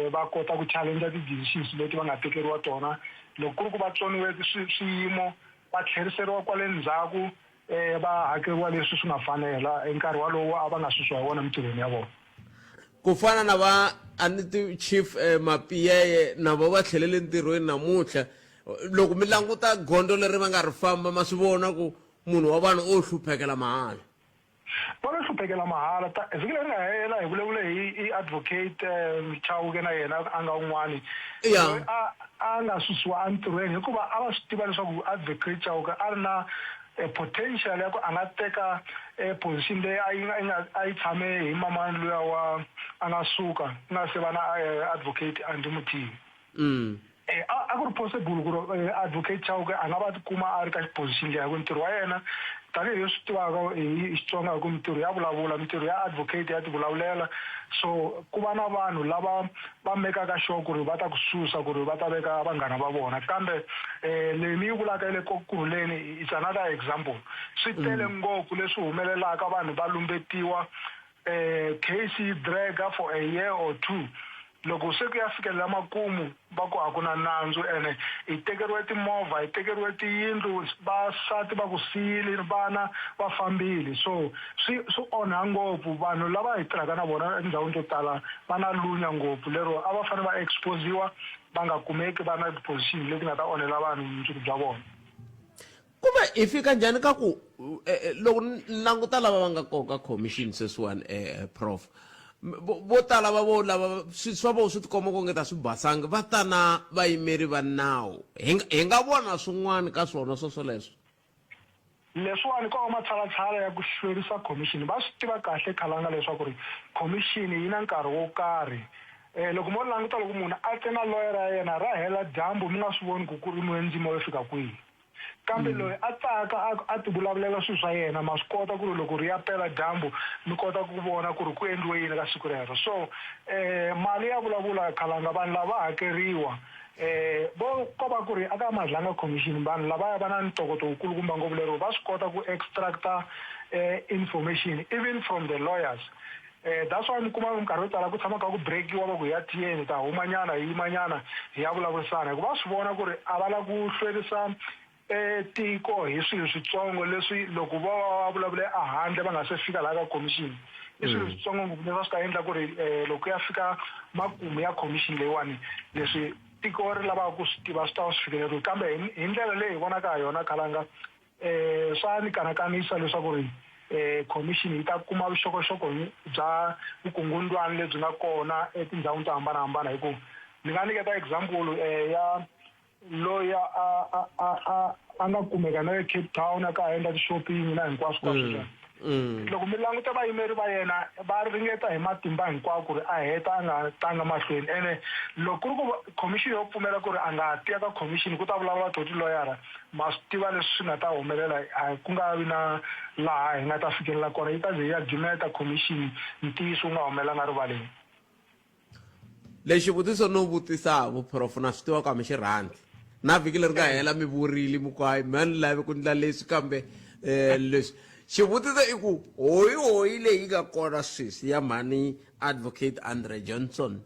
S16: va kota ku challenge ti-decisions leti va nga tekeriwa tona. Loko ku ri ku va tsoniwe swiyimo va tlheriseriwa kwale ndzhaku va hakeriwa leswi swi nga fanela hi nkarhi walowo a va nga susiwa hi wona emitirhweni ya vona.
S1: Ku fana na va a ni ti Chief Mapiyeye na vo va tlhelele ntirhweni namuntlha. Loko mi languta gondzo leri va nga ri famba ma swi vona ku munhu wa vanhu o hluphekela mahala.
S16: Va lo hluphekela mahala. Ta vhiki leri nga hela hi vulavule hi hi Advocate Chauke na yena a nga un'wani loyi a a nga susiwa entirhweni hikuva a va swi tiva leswaku Advocate Chauke a ri na potential ya ku a nga teka position leyi a yi nga a yi tshame hi mamani luya wa a nga suka ku nga se va na Advocate Andy Mothibi. A ku ri possible ku ri Advocate Chauke a nga va tikuma a ri ka position leyi hi ku ntirho wa yena Tanihi leswi tivaka hi Xitsonga hi ku mintirho ya vulavula, mintirho ya advocate ya tivulavulela. So ku va na vanhu lava va mekaka sure ku ri va ta ku susa ku ri va ta veka vanghana va vona. Kambe leyi ni yi vulaka ya le Kurhuleni it's another example. Swi tele ngopfu leswi humelelaka vanhu va lumbetiwa case yi drag-a for a year or two. Loko se ku ya fikelela makumu va ku a ku na nandzu ene hi tekeriwe timovha, hi tekeriwe tiyindlu, vasati va ku siyile, vana va fambile. So swi swi onha ngopfu. Vanhu lava hi tirhaka na vona etindhawini to tala va na lunya ngopfu lero a va fanele va expose-iwa va nga kumeki va ri na ti-position leti nga ta onhela vanhu vumundzuku bya vona.
S1: Kumbe hi fika njhani ka ku eh, eh, loko ni languta lava va nga koka commission sweswiwani eh, prof vo tala va vo lava swi swa vo swi tikomba ku nge ta swi basanga va ta na vayimeri va nawu hi nga hi nga vona swin'wana ka swona swo swoleswo
S16: Leswiwani ko va matshalatshala ya ku hlwerisa khomixini. Va swi tiva kahle Khalanga leswaku ri khomixini yi na nkarhi wo karhi. Loko mo languta loko munhu a te na loyara ya yena ra hela dyambu mi nga swi voni ku ku rimiwe ndzima yo fika kwihi. Kambe loyi a taka a a tivulavulela swilo swa yena ma swi kota ku ri loko ri ya pela dyambu mi kota ku vona ku ri ku endliwe yini ka siku rero. So mali ya vulavula Khalanga vanhu lava va hakeriwa. Vo ko va ku ri aka Madlanga Commission vanhu lavaya va na ntokoto wukulukumba ngopfu lero va swi kota ku extracta information even from the lawyers. That's why mi kuma minkarhi yo tala ku tshama kha ku breakiwa va ku hi ya tiyeni hi ta huma nyana hi yima nyana hi ya vulavurisana hikuva va swi vona ku ri a va la ku hlwerisa tiko hi swilo switsongo leswi loko vo va va vulavule ehandle va nga se fika laha ka commission i swilo switsongo ngopfu leswi a swi ta endla ku ri loko ku ya fika makumu ya commission leyiwani leswi tiko ri lavaka ku swi tiva swi ta va swi fikeleriwe kambe hi ndlela leyi hi vonaka ha yona Khalanga swa ni kanakanisa leswaku ri commission yi ta kuma vuxokoxoko bya vukungundwani lebyi nga kona etindhawini to hambanahambana hi ku ni nga nyiketa example ya loyi a a a a a nga kumeka na le Cape Town a ka ha endla ti-shopping na hinkwaswo kwaswo mm. mm. loko mi languta vayimeri va yena va ringeta hi matimba hinkwawo ku ri a heta a nga tanga mahlweni ene loko ku ri ku commission yo pfumela ku ri a nga tiya ka commission ku ta vulavula to tiloyara ma swi tiva leswi swi nga ta humelela a ku nga vi na laha hi nga ta fikelela kona yi ta ze yi ya gimeta commission ntiyiso wu nga humelanga rivaleni
S1: Lexi xivutiso no vutisa vuprof na swi tiva ku a mi xi rhandzi na vhiki leri nga hela mi vurile mi ku hayi me ni lavi ku ndla leswi kambe um leswi xivutiso i ku hoyi hoyi leyi nga kona sweswi ya mhani advocate Andre Johnson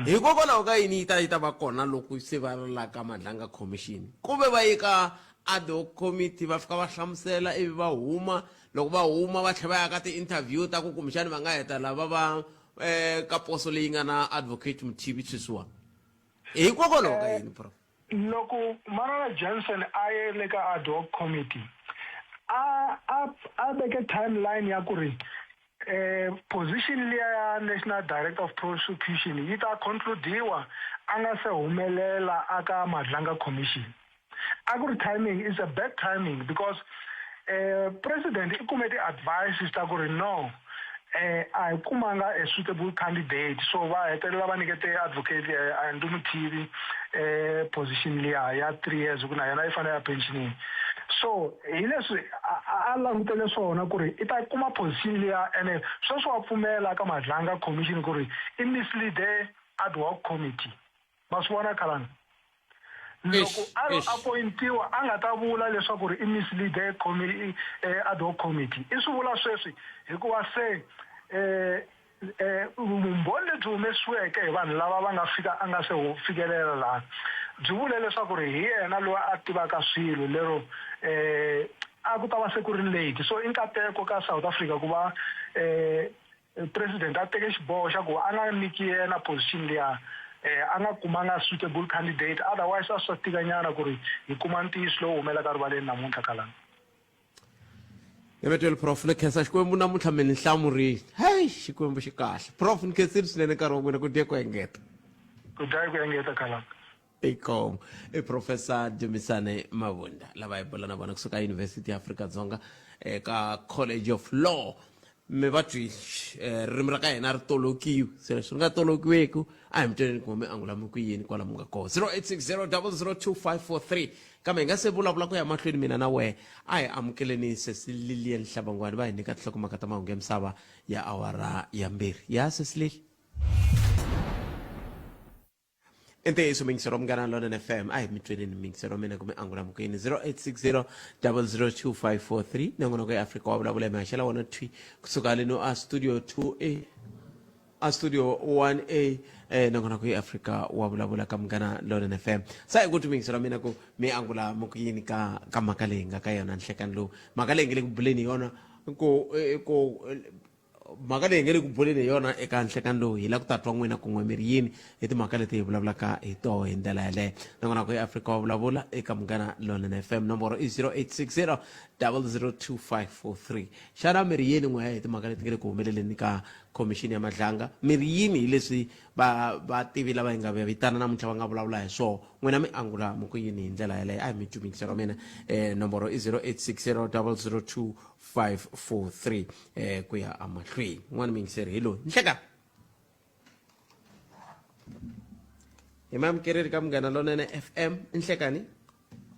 S1: hikokwalaho ka yini yi ta yi ta va kona loko se va ri la ka Madlanga Commission kumbe va ye ka ad hoc committee va fika va hlamusela ivi va huma loko va huma va tlhela va ya ka ti-interview ta ku kumbexani va nga heta lava va eh, ka poso leyi nga na advocate Muthibi sweswiwani hikokwalaho ka yini prof
S16: Loko Manana Johnson a ye le ka ad hoc committee a a a veke timeline ya ku ri eh, position liya ya National Director of Prosecution yi ta concludiwa a nga se humelela aka Madlanga Commission. A ku ri timing is a bad timing because eh, president i kume ti-advices ta ku ri no eh, a hi kumanga a suitable candidate so va hetelela va nyikete advocate eh, Andu Muthibi eh, position liya ya 3 years ku na yena yi fanele ya pensionini so hi leswi a langutele swona ku ri i ta kuma position liya ene sweswi wa pfumela ka Madlanga Commission ku ri i mislead ad hoc committee ma swi vona khalanga loko a lo appointiwa a nga ta vula leswaku ri i mislead eh, ad hoc committee i swi vula sweswi hikuva se eh eh vumbhoni lebyi humesiweke hi vanhu lava va nga fika a nga se fikelela laha byi vule leswaku ri hi yena loyi a tivaka swilo lero eh a ku ta va se ku ri late so i nkateko ka South Africa ku va eh President a teke xiboho xa ku a nga nyiki yena position liya a nga kumanga suitable candidate otherwise a swi ta tika nyana ku ri hi kuma ntiyiso lowu humelaka rivaleni namuntlha Khalanga.
S1: Emetweli prof ni khensa Xikwembu namuntlha mi ni hlamurile. Hey Xikwembu xi kahle. Prof ni khensile swinene nkarhi wa n'wina ku dye ku engeta.
S16: Ku dya ku engeta Khalanga.
S1: Inkomu i Professor Dumisani Mavunda lava hi bula na vona kusuka University ya Afrika-Dzonga eka College of Law. Mi va twile eh, ririmi ra ka hina ri tolokiwi se leswi ri nga tolokiweki a hi mi tweleni ku mi angula mi ku yini kwala mi nga kona 0860 002543 kambe hi nga se vulavula ku ya mahlweni mina na wehe a hi amukeleni sesi lilian hlabangwani va hi nyika tinhlokomhaka ta mahungu ya misava ya awara ya mbirhi ya sesi lili i ntiyiso mingisero munghana lonene fm a hi mi tweleni mingisero mina kumbe angula mukweni 0860 002543 nongonoko ya afrika wa vulavula hi mihaxela wona thwi kusuka leno a studio 2a a studio 1a eh, nongonoko ya afrika wa vulavula ka munghana lonene fm sa hi ku twi mingisero mina ku mi angula mukuyini ka ka mhaka leyi nga ka yona nhlekani lowu mhaka leyi nge le ku buleni hi yona ku eh, ku mhaka leyi nge le ku buleni hi yona eka nhlekani lowu hi la ku ta twa n'wina kun'we mi ri yini hi timhaka leti hi vulavulaka hi toho hi ndlela yaleyo nakona ku eafrika wa vulavula eka munghana lonene fm nomboro i 0860 002543 xana mi ri yini n'we hi timhaka leti nge le ku humeleleni ka khomixini ya madlanga mi ri yini hi leswi va vativi lava hi nga va vitana namuntlha va nga vulavula hi swona n'wina mi angula mi ku yini hi ndlela yaleyo a hi mi twi ra mina um nomboro i 0860 002 543 eh ku ya amahlweni n'wana muyingiseri hi loyi nhleka hi mamukereri ka munghana lonene fm nhlekani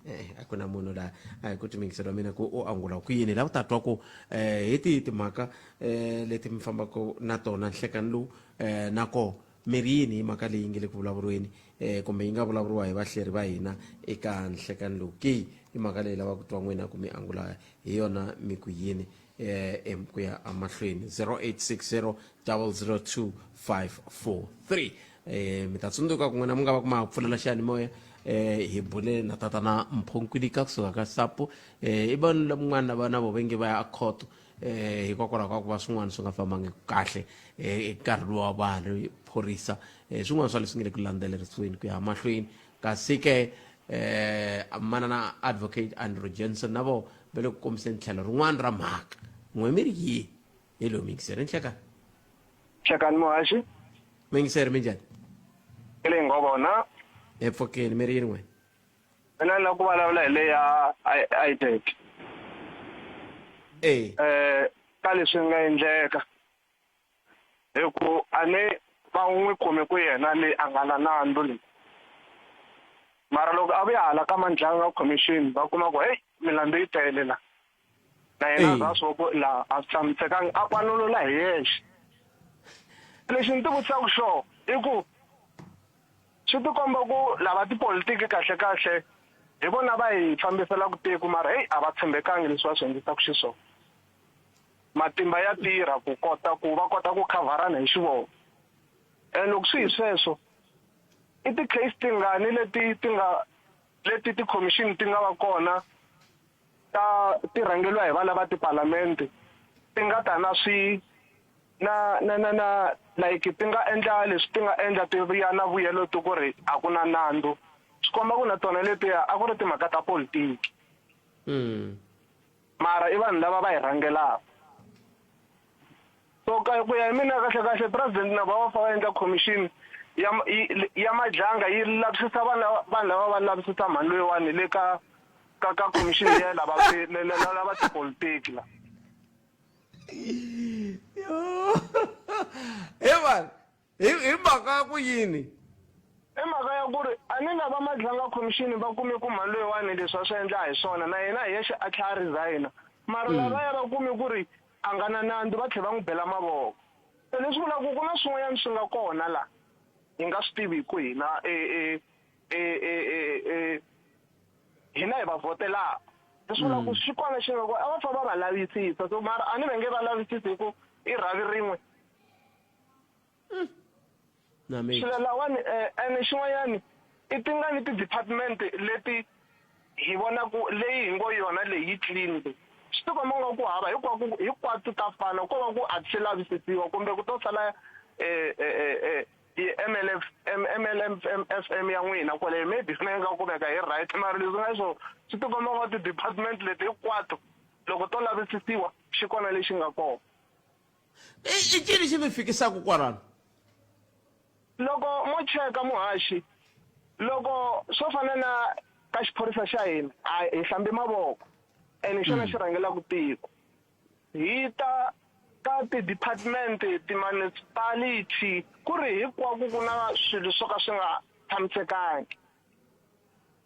S1: eh a ku na munhu laha a hi ku timiyingiselo wa mina ku u angula ku yini laha u ta twa ku eh hi tihi timhaka eh leti mi fambaka na tona nhlekani lowu eh na koho mi ri yini hi mhaka leyi nge le ku vulavuriweni eh kumbe yi nga vulavuriwa hi vahleri va hina eka nhlekani lowu ke i mhaka leyi lavaka ku twa n'wina ku mi angula hi yona mi ku yini eh ku ya amahlweni 0860 002 543 eh mi ta tsundzuka ku n'wina mi nga va ku ma pfulela xiyanimoya eh hi bule na tatana mphonkwilika kusuka ka sapo eh i vanhu lavan'wana lava na vo va nge va ya akhoto eh hikokwalaho ka ku va swin'wana swi nga fambangi kahle eh nkarhi lowu wa vanhu phorisa eh swin'wana swa leswi nge le ku landzelerisiweni ku ya mahlweni kasi ke eh manana advocate Andrew Jensen na vo va le ku kombiseni tlhelo rin'wana ra mhaka n'we mi ri yini hi lowu mingiseri nhlekani
S3: Nhlekani muhaxi
S1: mingiseri minjhani
S3: hi leyi ngo vona
S1: hi pfukeni mi ri yini n'we
S3: mina ni lava ku vulavula hi leyi ya IDEC
S1: eh
S3: eh ka leswi nga endleka hi ku a ni va n'wi kume ku yena le a nga na nandzu leyi mara loko a vuya hala ka Mandlanga commission va kuma ku heyi milandzu yi tele la na yena a za swi ku la a swi tshamisekanga a kwanulula hi yexe lexi ni ti vutisaka xona i ku swi tikomba ku lava tipolitiki kahle kahle hi vona va hi fambiselaka tiko mara heyi a va tshembekangi leswi va swi endlisaka xiswona matimba ya tirha ku kota ku va kota ku khavharana hi xivona and loko swi hi sweswo i ti-case tingani leti ti nga leti ti-commission ti nga va kona ta ti rhangeriwa hi valava tipalamente ti nga ta na swi na na na na like ti nga endla leswi ti nga endla ti vuya na vuyelo ti ku ri a ku na nandzu swi komba ku na tona letiya a ku ri timhaka ta politiki mara i vanhu lava va hi rhangelaka so ka ku ya hi mina kahle kahle president na va va fa va endla commission ya ya madlanga yi lavisisa vanhu lava vanhu lava va lavisisa mhani loyiwani le ka ka ka commission ya lava lava tipolitiki la
S1: he vanhu hi hi mhaka ya ku yini
S3: i mhaka ya ku ri a ni lava madlanga commission va kume ku mhani loyiwani leswi a swi endla hi swona na yena hi yexe a tlhela a resigna mara lavaya va kume ku ri a nga na nandzu va tlhela va n'wi bela mavoko se leswi vulaka ku ku na swin'wanyana swi nga kona la hi nga swi tiviku hina e e e e e e hina hi va vhotelaka leswi vulaka ku xi kona xi nga kona a va fanele va va lavisisa so mara a ni va nge va lavisisi hi ku i rhavi rin'we
S1: na mina
S3: swilo lawani eh, ene xin'wanyani i tingani ti-department leti hi vonaku leyi hi ngo yona leyi yi clean leyi swi tikomba nga ku hava hinkwaku hinkwato ta fana ko va ku a ti lavisisiwa kumbe ku to sala eh, eh, eh, eh, i MLF M MLMFM ya n'wina kwale maybe swi nga ku veka hi right mara leswi nga swo swi tikomba nga ti-department leti hinkwato loko to lavisisiwa xi kona lexi nga kona
S1: i i cini xi mi fikisaka kwalano
S3: loko mo cheka muhaxi loko swo fana na ka xiphorisa xa hina a hi hlambi mavoko ene xona xi rhangelaka tiko hi ta Ka ti-department, ti-municipality ku ri hinkwako ku na swilo swo ka swi nga tshamisekangi.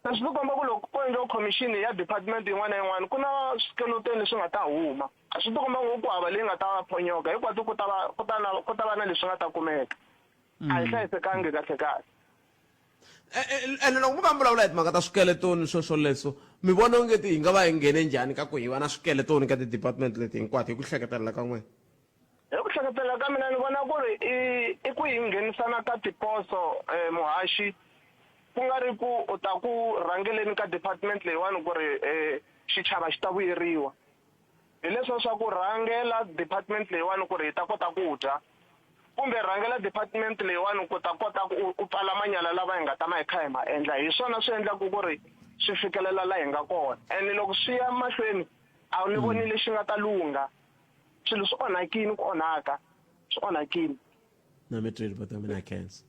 S3: Se swi tikomba ku loko ko endliwa khomixini ya department yin'wana na yin'wana ku na swikeloteni leswi nga ta huma. A swi tikomba ngo ku hava leyi nga ta phonyoka, hinkwato ku ta va ku ta na ku ta va na leswi nga ta kumeka. A hi hlayisekangi kahle kahle.
S1: Ene loko mi kha mi vulavula hi timhaka ta swikeletoni swoswoleswo mi vona onge ti hi nga va hi nghene njhani ka ku hi va na swikeletoni ka ti-department leti hinkwato hi ku hleketelela ka n'wina?
S3: Hi ku hleketelela ka mina ni vona ku ri i i ku hi nghenisana ka tiposo muhaxi ku nga ri ku u ta ku rhangeleni ka department leyiwani ku ri xichava xi ta vuyeriwa. Hi leswiya swa ku rhangela department leyiwani ku ri hi ta kota ku dya kumbe rhangela department leyiwani ku ta kota ku u pfala manyala lava hi nga tama hi kha hi ma endla. Hi swona swi endlaku ku ri swi fikelela la hi nga kona and loko swi ya mahlweni a ni voni lexi nga ta lungha. Swilo swi onhakini ku onhaka swi onhakini.
S1: Na mi twile buti wa mina khensa.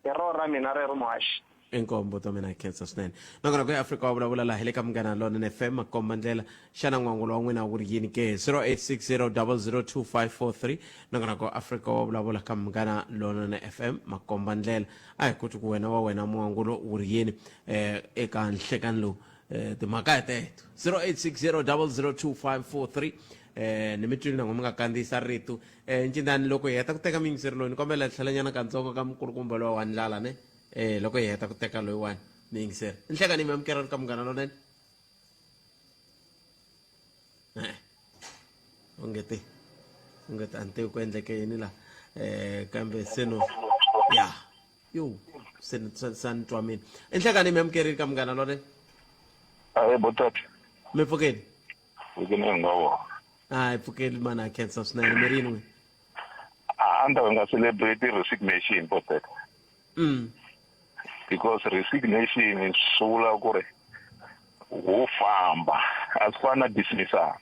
S3: Hi rona ra mina rero muhaxi.
S1: Inkomu buti wa mina khensa swinene. Nakona ku eAfrika wa vulavula laha hi le ka Munghana Lonene FM makomba ndlela. Xana n'wangulo wa n'wina wu ri yini ke? 0860002543 nakona ku Afrika wa vulavula ka Munghana Lonene FM makomba ndlela. A hi koti ku wena wa wena muangulo wu ri yini eh eka nhlekani lowu eh timhaka hi teto 0860002543 eh ni mi twile na n'we mi nga kandziyisa rito eh ncindani loko hi heta ku teka muyingiseri loyi ni kombela hi tlhelanyana katsongo ka mukulukumba lowa wa ndlala ne eh loko hi heta ku teka loyiwani muyingiseri nhlekani mi amukela ka munghana lonene eh ongeti ongeti a ni tivi ku endleke yini la eh kambe se no ya yo se ni se ni twa mina enhlekani mi amukerile ka munghana lonene
S4: ahe botata
S1: mi pfukeni
S4: pfukeni hinkwavo
S1: a hi pfukeli mani a khensa swinene mi ri yini n'wina
S4: a ni ta va nga celebrate resignation botata Because resignation swi vula ku ri wo famba a swi fani na dismissal.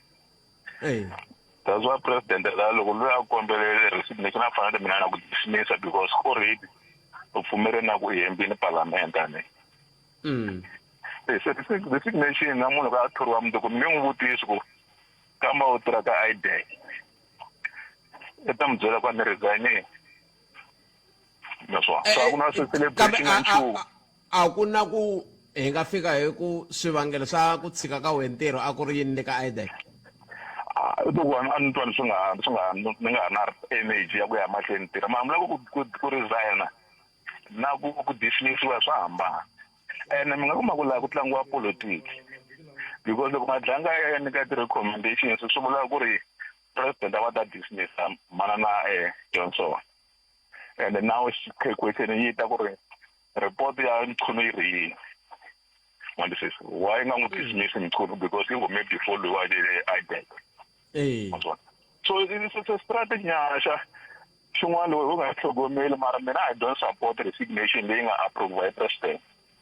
S4: That's why president la loko loyi a kombelele resignation a fanele mina na ku dismissa because already u pfumele na ku i hembini palamende ane. Se resignation na munhu ka a thoriwa mundzuku mi nge n'wi vutisi ku kamba u tirha ka IDEC i ta mi byela ku a ni resignini. Naswona so a ku na celebration ya nchumu.
S1: A ku na ku hi nga fika hi ku swivangelo swa ku tshika ka wena ntirho a ku ri yini le ka IDEC?
S4: I ku a ni twa ni swi nga swi nga ni nga ha na energy ya ku ya mahlweni tirha mara mi lava ku ku resign na ku ku dismissiwa swa hambana ene mi nga kuma ku laha ku tlangiwa politiki because loko Madlanga ya nyika ti-recommendations swi vula ku ri president a va ta dismissa manana Johnson. And now question yi ta ku ri report ya Mchunu yi ri yini? Ma twisisa? Why nga n'wi dismiss Mchunu because yi hume before loyi wa le IDEC. Ma swi vona? So it's a strategy nyana xa xin'wana loko u nga tlhogomeli mara mina I don't support resignation leyi nga approve hi president.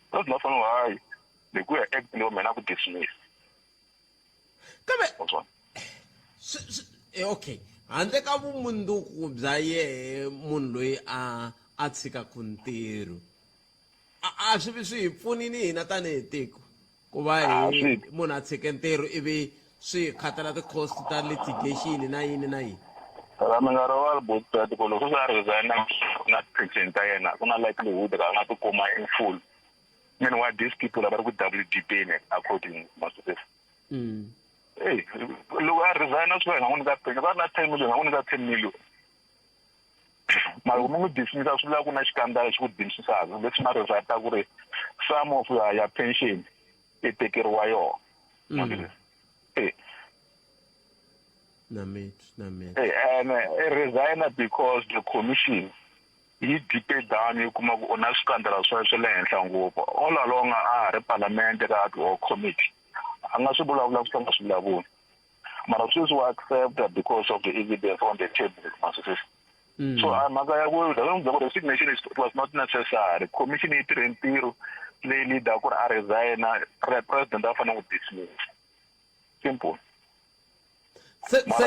S4: President va fanele hayi hi ku ya act leyo mina ku dismiss.
S1: Kambe okay handle ka vumundzuku bya yehe munhu loyi a a tshikaku ntirho a swi vi swi hi pfunini hina tanihi tiko ku va hi munhu a tshike ntirho ivi swi hi khatala ti-cost ta litigation na yini na yini.
S4: Phela mi nga rivali Botpet ku loko se a resign na ti-pension ta yena ku na likelihood ka a nga tikuma in full. Meanwhile these people a va ri ku double dipeni according masweswi. Ey loko a resign swi va hi nga n'wi nyika peni loko a ri na 10 million hi nga n'wi nyika 10 million. Mara loko mi n'wi dismissa swi vula ku na xikandza lexi ku dismissaka leswi nga result ku ri some of ya ya pension i tekeriwa yona. Eh.
S1: Na mi na mi.
S4: Eh and i resign because the commission yi deep down yi kuma ku u na swikandela swa swa le henhla ngopfu all along a ha ri palamende ka ad hoc committee a nga swi vulavula ku nga swi vulavuli mara sweswi wa accepta because of the evidence on the table maswisisa. So a mhaka ya ku ku resignation is, it was not necessary. Commission yi tirhe ntirho leyi leader ku ri a resigna president a fanele ku dismiss. Simple.
S1: Se se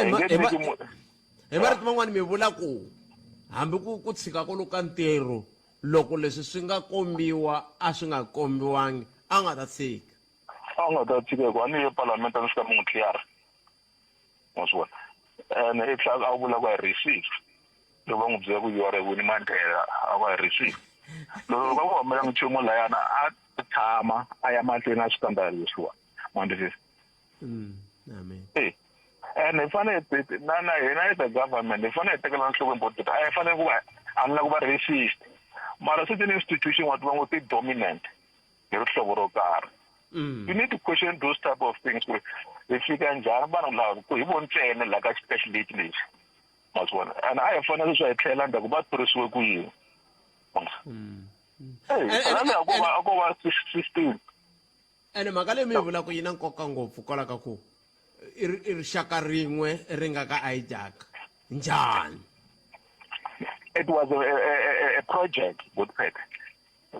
S1: hi marito man'wani mi vula ku hambi ku ku tshika kolo ka ntirho loko leswi swi nga kombiwa a swi nga kombiwangi a nga ta tshika.
S4: A nga ta tshika hikuva a ni ye palamende a ni fika mi n'wi clear. Wa swi vona?
S17: And i tlhela a vula ku a racist. Loko va n'wi byela ku you are a Winnie Mandela, a va racist. Loko va ku humelela nchumu layana a tshama a ya mahlweni a swi kambela leswiwa. Ma twisisa?
S1: Amen.
S17: Eh. And hi fanele na na hina as a government hi fanele hi tekela enhlokweni bot a hi fanele ku va a ni la ku va racist. Mara certain institution wa tiva ngo ti dominant hi rihlovo ro karhi. You need to question those type of things ku hi fika njhani vanhu lava ku hi vo ntsena la ka ka xileti lexi. Ma swi vona? And a hi fanele swa hi tlhela ndzhaku va thorisiwe ku yini. Hey, a ko va a ko va system.
S1: Ene mhaka leyi mi yi vulaka yi na nkoka ngopfu kwala ka ku i rixaka rin'we ri nga ka IJAK njhani?
S17: It was a project, Godfred.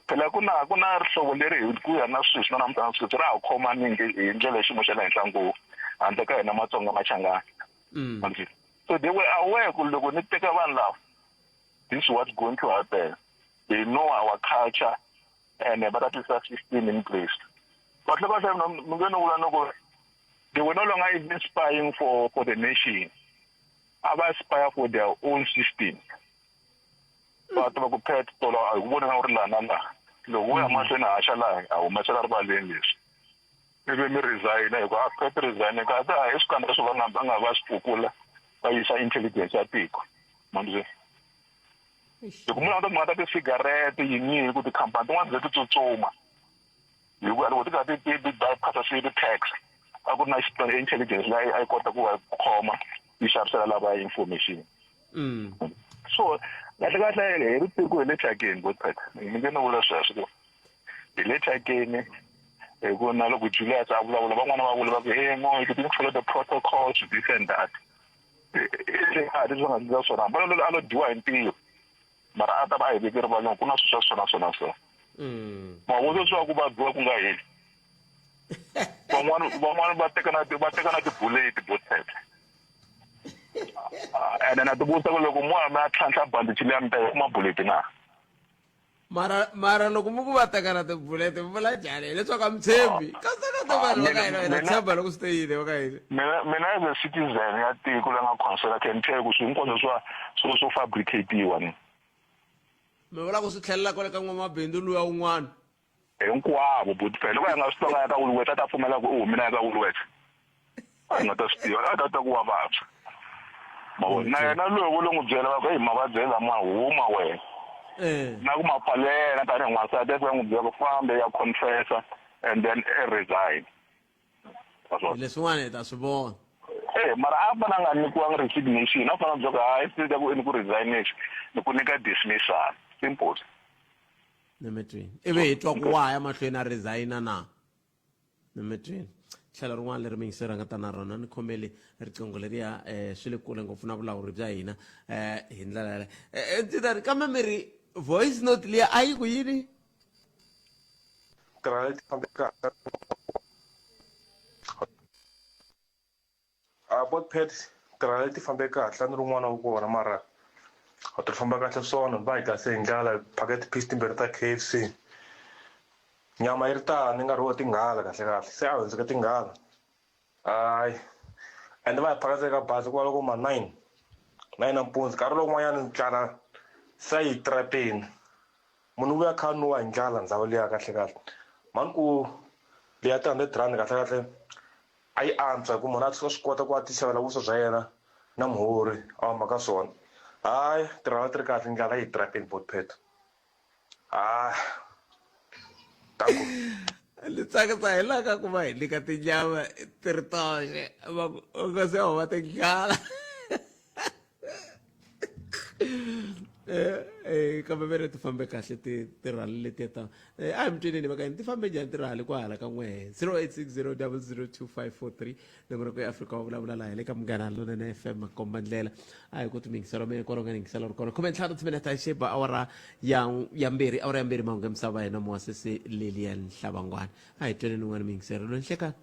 S17: Phela ku na ku na rihlovo leri hi ku ya na sweswi na namuntlha na sweswi ra ha khomaningi hi ndlela ya xiyimo xa le henhla ngopfu handle ka hina Matsonga Machangani. So they were aware ku loko ni teka vanhu lava this is what's going to happen. They know our culture and va ta tisa system in place. Kahle kahle mi nge ni vula ni ku they were no longer even spying for the nation. A va spy for their own system. Va tiva ku pet tolo a hi ku vona u ri laha na laha. Loko wo ya mahlweni haxa laha a humesela rivaleni leswi. Ivi mi resign hi ku a pet resign ka a hi swikandza swo va nga va nga va swi pfukula va yisa intelligence ya tiko. Ma ndzi loko mu languta timhaka ta ti-cigarette yini yini ku tikhampani tin'wana ti tsutsuma hikuva loko ti kha ti ti ti bypass ti-tax a ku ri na intelligence leyi a yi kota ku va khoma yi xavisela lava information. So kahle kahle hi ri tiko hi le thyakeni Godfred, ni nge ni vula sweswo ku hi le thyakeni hi ku na loko Julius a vulavula van'wana va vula va ku hey no you didn't follow the protocols this and that. I leswi va nga endla swona hambi a lo dyiwa hi ntirho mara a ta va a hi veke rivaleni ku na swilo swa swona swona so ma vona leswaku va dyiwa ku nga heli van'wana van'wana va teka na va teka na tibuleti botete ene na tivutisa ku loko n'wana a tlhantlha bandichi liya mi ta yi kuma buleti na.
S1: Mara mara loko mi ku va teka na tibulete mi vula njhani hileswaku a mi tshembi kasi ka to vanhu va ka hina hina tshemba loko swi te yini va ka hina.
S17: Mina mina as a citizen ya tiko la nga concerned I can tell ku swilo hinkwaswo swa swo swo fabricate-iwa ni.
S1: Mi vula ku swi tlhelela kwale ka n'wamabindzu luya wun'wana.
S17: Hinkwavo buti phela loko a nga swi twanga ya ka Woolworths a ta pfumela ku u humile a ya ka Woolworths a nga ta swi tiva a ta twa ku wa vabya ma vona na yena loyi vo lo n'wi byela va ku eyi mavabyi lama huma wena na ku ma pfalela tanihi n'wansati a va n'wi byela ku fambe ya confessa and then e resign.
S1: Leswin'wana hi ta swi vona.
S17: Eh mara a fana nga nyikiwanga resignation a fana byela ku hayi swi ta ku ni ku resignation ni ku nyika dismissal simple.
S1: Nimitwini ivi hi twa ku wa ya mahlweni a resigna na nimitwini tlhelo rin'wana leri miyingiseri a nga ta na rona ni khomeli riqingho leriya um swi le kule ngopfu na vulawuri bya hina um hi ndlela yaleyo ndzi ta ri kambe mi ri voice note liya a yi ku yini
S13: Tirha leti fambekaka A bot pad tirha leti fambe kahle a ni ri n'wana wa kona mara a ti famba kahle swona va hi dlase hi ndlala hi phake ti-piece timbirhi ta K_F_C nyama yi ri tani nkarhi wo tinghala kahle kahle se a hundzuke tinghala hayi ende va hi phakisa eka bazi ku va loko ma 9 9 nampundzu nkarhi lowun'wanyana ndlala se yi trapeni munhu u vuya kha a nuwa hi ndlala ndhawu liya kahle kahle mhani ku liya ti-hundred rand kahle kahle A yi antswa hi ku munhu a tshuka a swi kota ku a tixavela vuswa bya yena na muhorhi a huma ka swona. Hayi tirhwala ti ri kahle ndlala yi hi trapini bot Pheto. Hayi danko.
S1: Ni tsakisa hi laha ka ku va hi nyika tinyama ti ri toxe va ku u nga se huma tinghala. Kambe ve ri ti fambe kahle ti tirhali letiya ta a hi mi tweneni va ka yini ti fambe njhani tirhali kwahala ka n'wehe 0860002543 nomoro ku ya Afrika wa vulavula laha hi le ka Munghana Lonene FM makomba ndlela a hi ku ti mingiselo mina kwalo nga ni yingisela ri kona 15 timinete a xeba awara ya ya mbirhi awara ya mbirhi mahungu ya misava hina muwasisi Lilian Hlabangwana a hi tweneni un'wana miyingiselo loyi nhlekani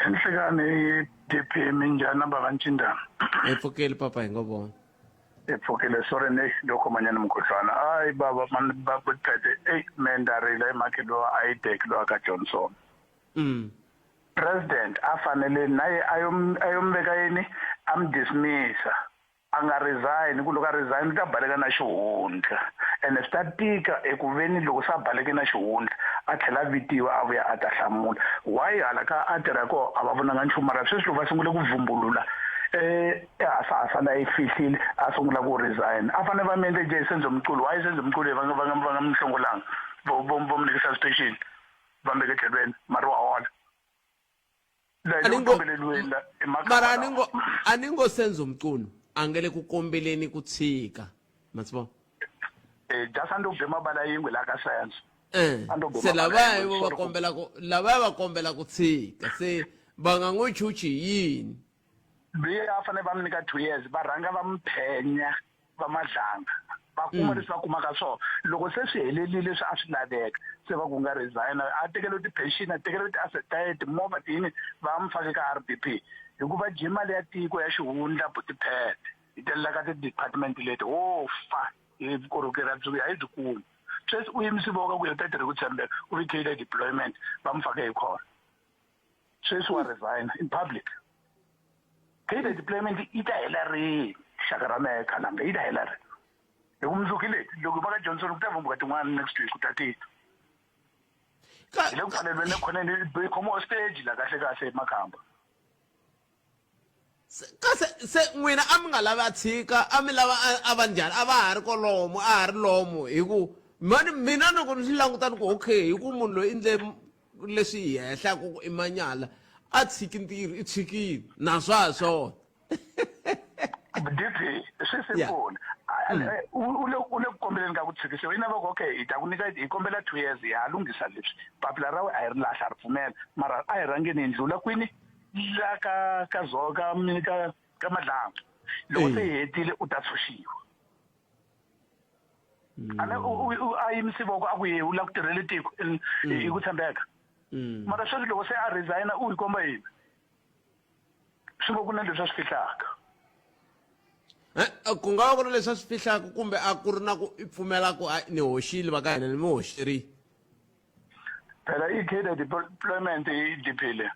S18: Nhlekani DP minjhani na bava Ncindana
S1: hi pfukile papa hi ngo vona
S18: hi pfukile sorry ne ndo khomanyana mukhuhlwana hayi baba mani babutete eyi me nda rila hi mhaka lowa a yi teki lowa ka Johnson president a fanele na ye a yo a yo mi veka yini A mi dismissa a nga resign ku loko a resign u ta baleka na xihundla ene swi ta tika eku veni loko se a baleke na xihundla a tlhela a vitiwa a vuya a ta hlamula why hala ka a tirha koho a va vonanga nchumu mara sweswi loko va sungule ku vumbulula eh hasahasa la yi fihlile a sungula ku resign a fanele va mi endle njhe Senzo Mchunu why Senzo Mchunu va nga va nga va nga mi hlongolanga vo vo vo mi nyikisa suspension va mi veke tlhelweni mara wa hola
S1: mara aningo aningo Senzo Mchunu a nge le ku kombeleni ku tshika ma swi vona
S18: eh just ando be mabala yingwe la ka Senzo
S1: eh se lavaya va kombela ku lavaya va kombela ku tshika se va nga n'wi chuchi yini
S18: loyi a fanele va mi nyika 2 years va rhanga va mi phenya va Madlanga va kuma leswi va kumaka swona loko se swi helelile leswi a swi laveka se va ku nga resign a tekeriwe ti-pension a tekeriwe ti-asset ta yena timovha tiyini va mi fake ka R_D_P hikuva dye mali ya tiko ya xihundla butiphet hi telela ka ti-department leti ho fa hi vukorhokeri a byi a hi byi kumi sweswi u yimise voko ku ya u ta tirha hi ku tshembeka u vi deployment va mi fake hi khona sweswi wa resign in public cadre deployment yi ta hela rini xaka ra mehe khalanga yi ta hela rini hi ku mundzuku hi leti loko va ka Johnson ku ta vumbuka tin'wana next week ku ta tita hi le ku pfaleriweni ekhoneni hi khomiwa hostage la kahle kahle makhamba
S1: kasi se n'wina a mi nga lavi a tshika a mi lava a va njhani a va ha ri kolomo a ha ri lomo hi ku mani mina loko ni swi languta ni ku okay hi ku munhu loyi i ndle leswi hi hehlaka ku i manyala a tshiki ntirho i tshikile na swa ha swona
S18: DP swi simple u le u le ku kombeleni ka ku tshikisiwa ina va ku okay hi ta ku nyika hi kombela 2 years hi ha lunghisa leswi papila ra wena a hi ri lahla ri pfumela mara a hi rhangeni hi ndlula kwini la ka ka zo ka ka ka Madlanga loko se hi hetile u ta tshunxiwa a a yimise voko a ku ye u lava ku tirhela tiko hi ku tshembeka mara sweswi loko se a resigna u hi komba yini swi ngo ku na leswi a swi fihlaka
S1: ku nga va ku ri leswi a swi fihlaka kumbe a ku ri na ku i pfumela ku ni hoxile va ka hina ni mi hoxerile
S18: phela i cadre deployment yi diphile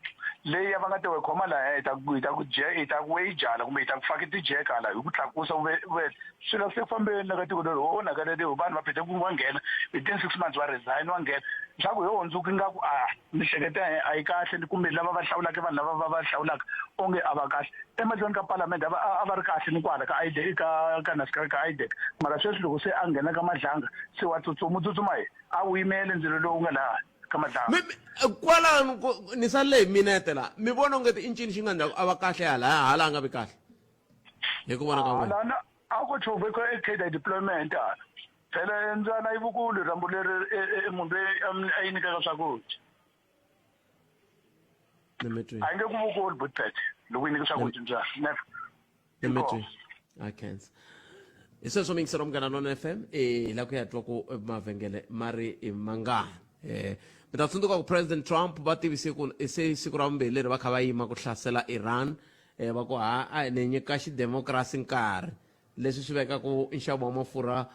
S18: leyi ya va nga te we khoma laha hi ta ku hi ta ku je hi ta ku wejala kumbe hi ta ku faka tijeka la hi ku tlakusa u ve u ve swilo swi le ku fambeni la ka tiko leri ho onhaka leri vanhu va phete ku va nghena within 6 months va resign va nghena leswaku hi hundzuki nga ku a miehleketo ya a yi kahle kumbe lava va hlawulaka vanhu lava va va hlawulaka onge a va kahle emahlweni ka palamende a va a va ri kahle ni kwala ka IDEC ka ka ka ka IDEC mara sweswi loko se a nghena ka Madlanga se wa tsutsuma u tsutsuma hi a wu yimele ndzilo lowu nga laha ka Madlanga
S1: kwalano ni salele hi minete la mi vona onge i ncini xi nga ndlaku a va kahle hala hala a nga vi kahle hi ku vona ka
S18: n'wina a ko chovhe ka cadre deployment hala phela mbyana yi vukulu rhambu leri munhu loyi a yi nyikaka swakudya a yi nge ku vukulu butpet loko yi nyika swakudya mbyana never
S1: Emetweni I can't hi sweswo miyingiselo munghana lona FM hi la ku ya twa ku mavhengele ma ri i mangani mi ta tsundzuka ku President Trump va tivise ku se siku ra vumbirhi leri va kha va yima ku hlasela Iran va ku ha a ni nyika xidemokirasi nkarhi leswi swi vekaku nxavo wa mafurha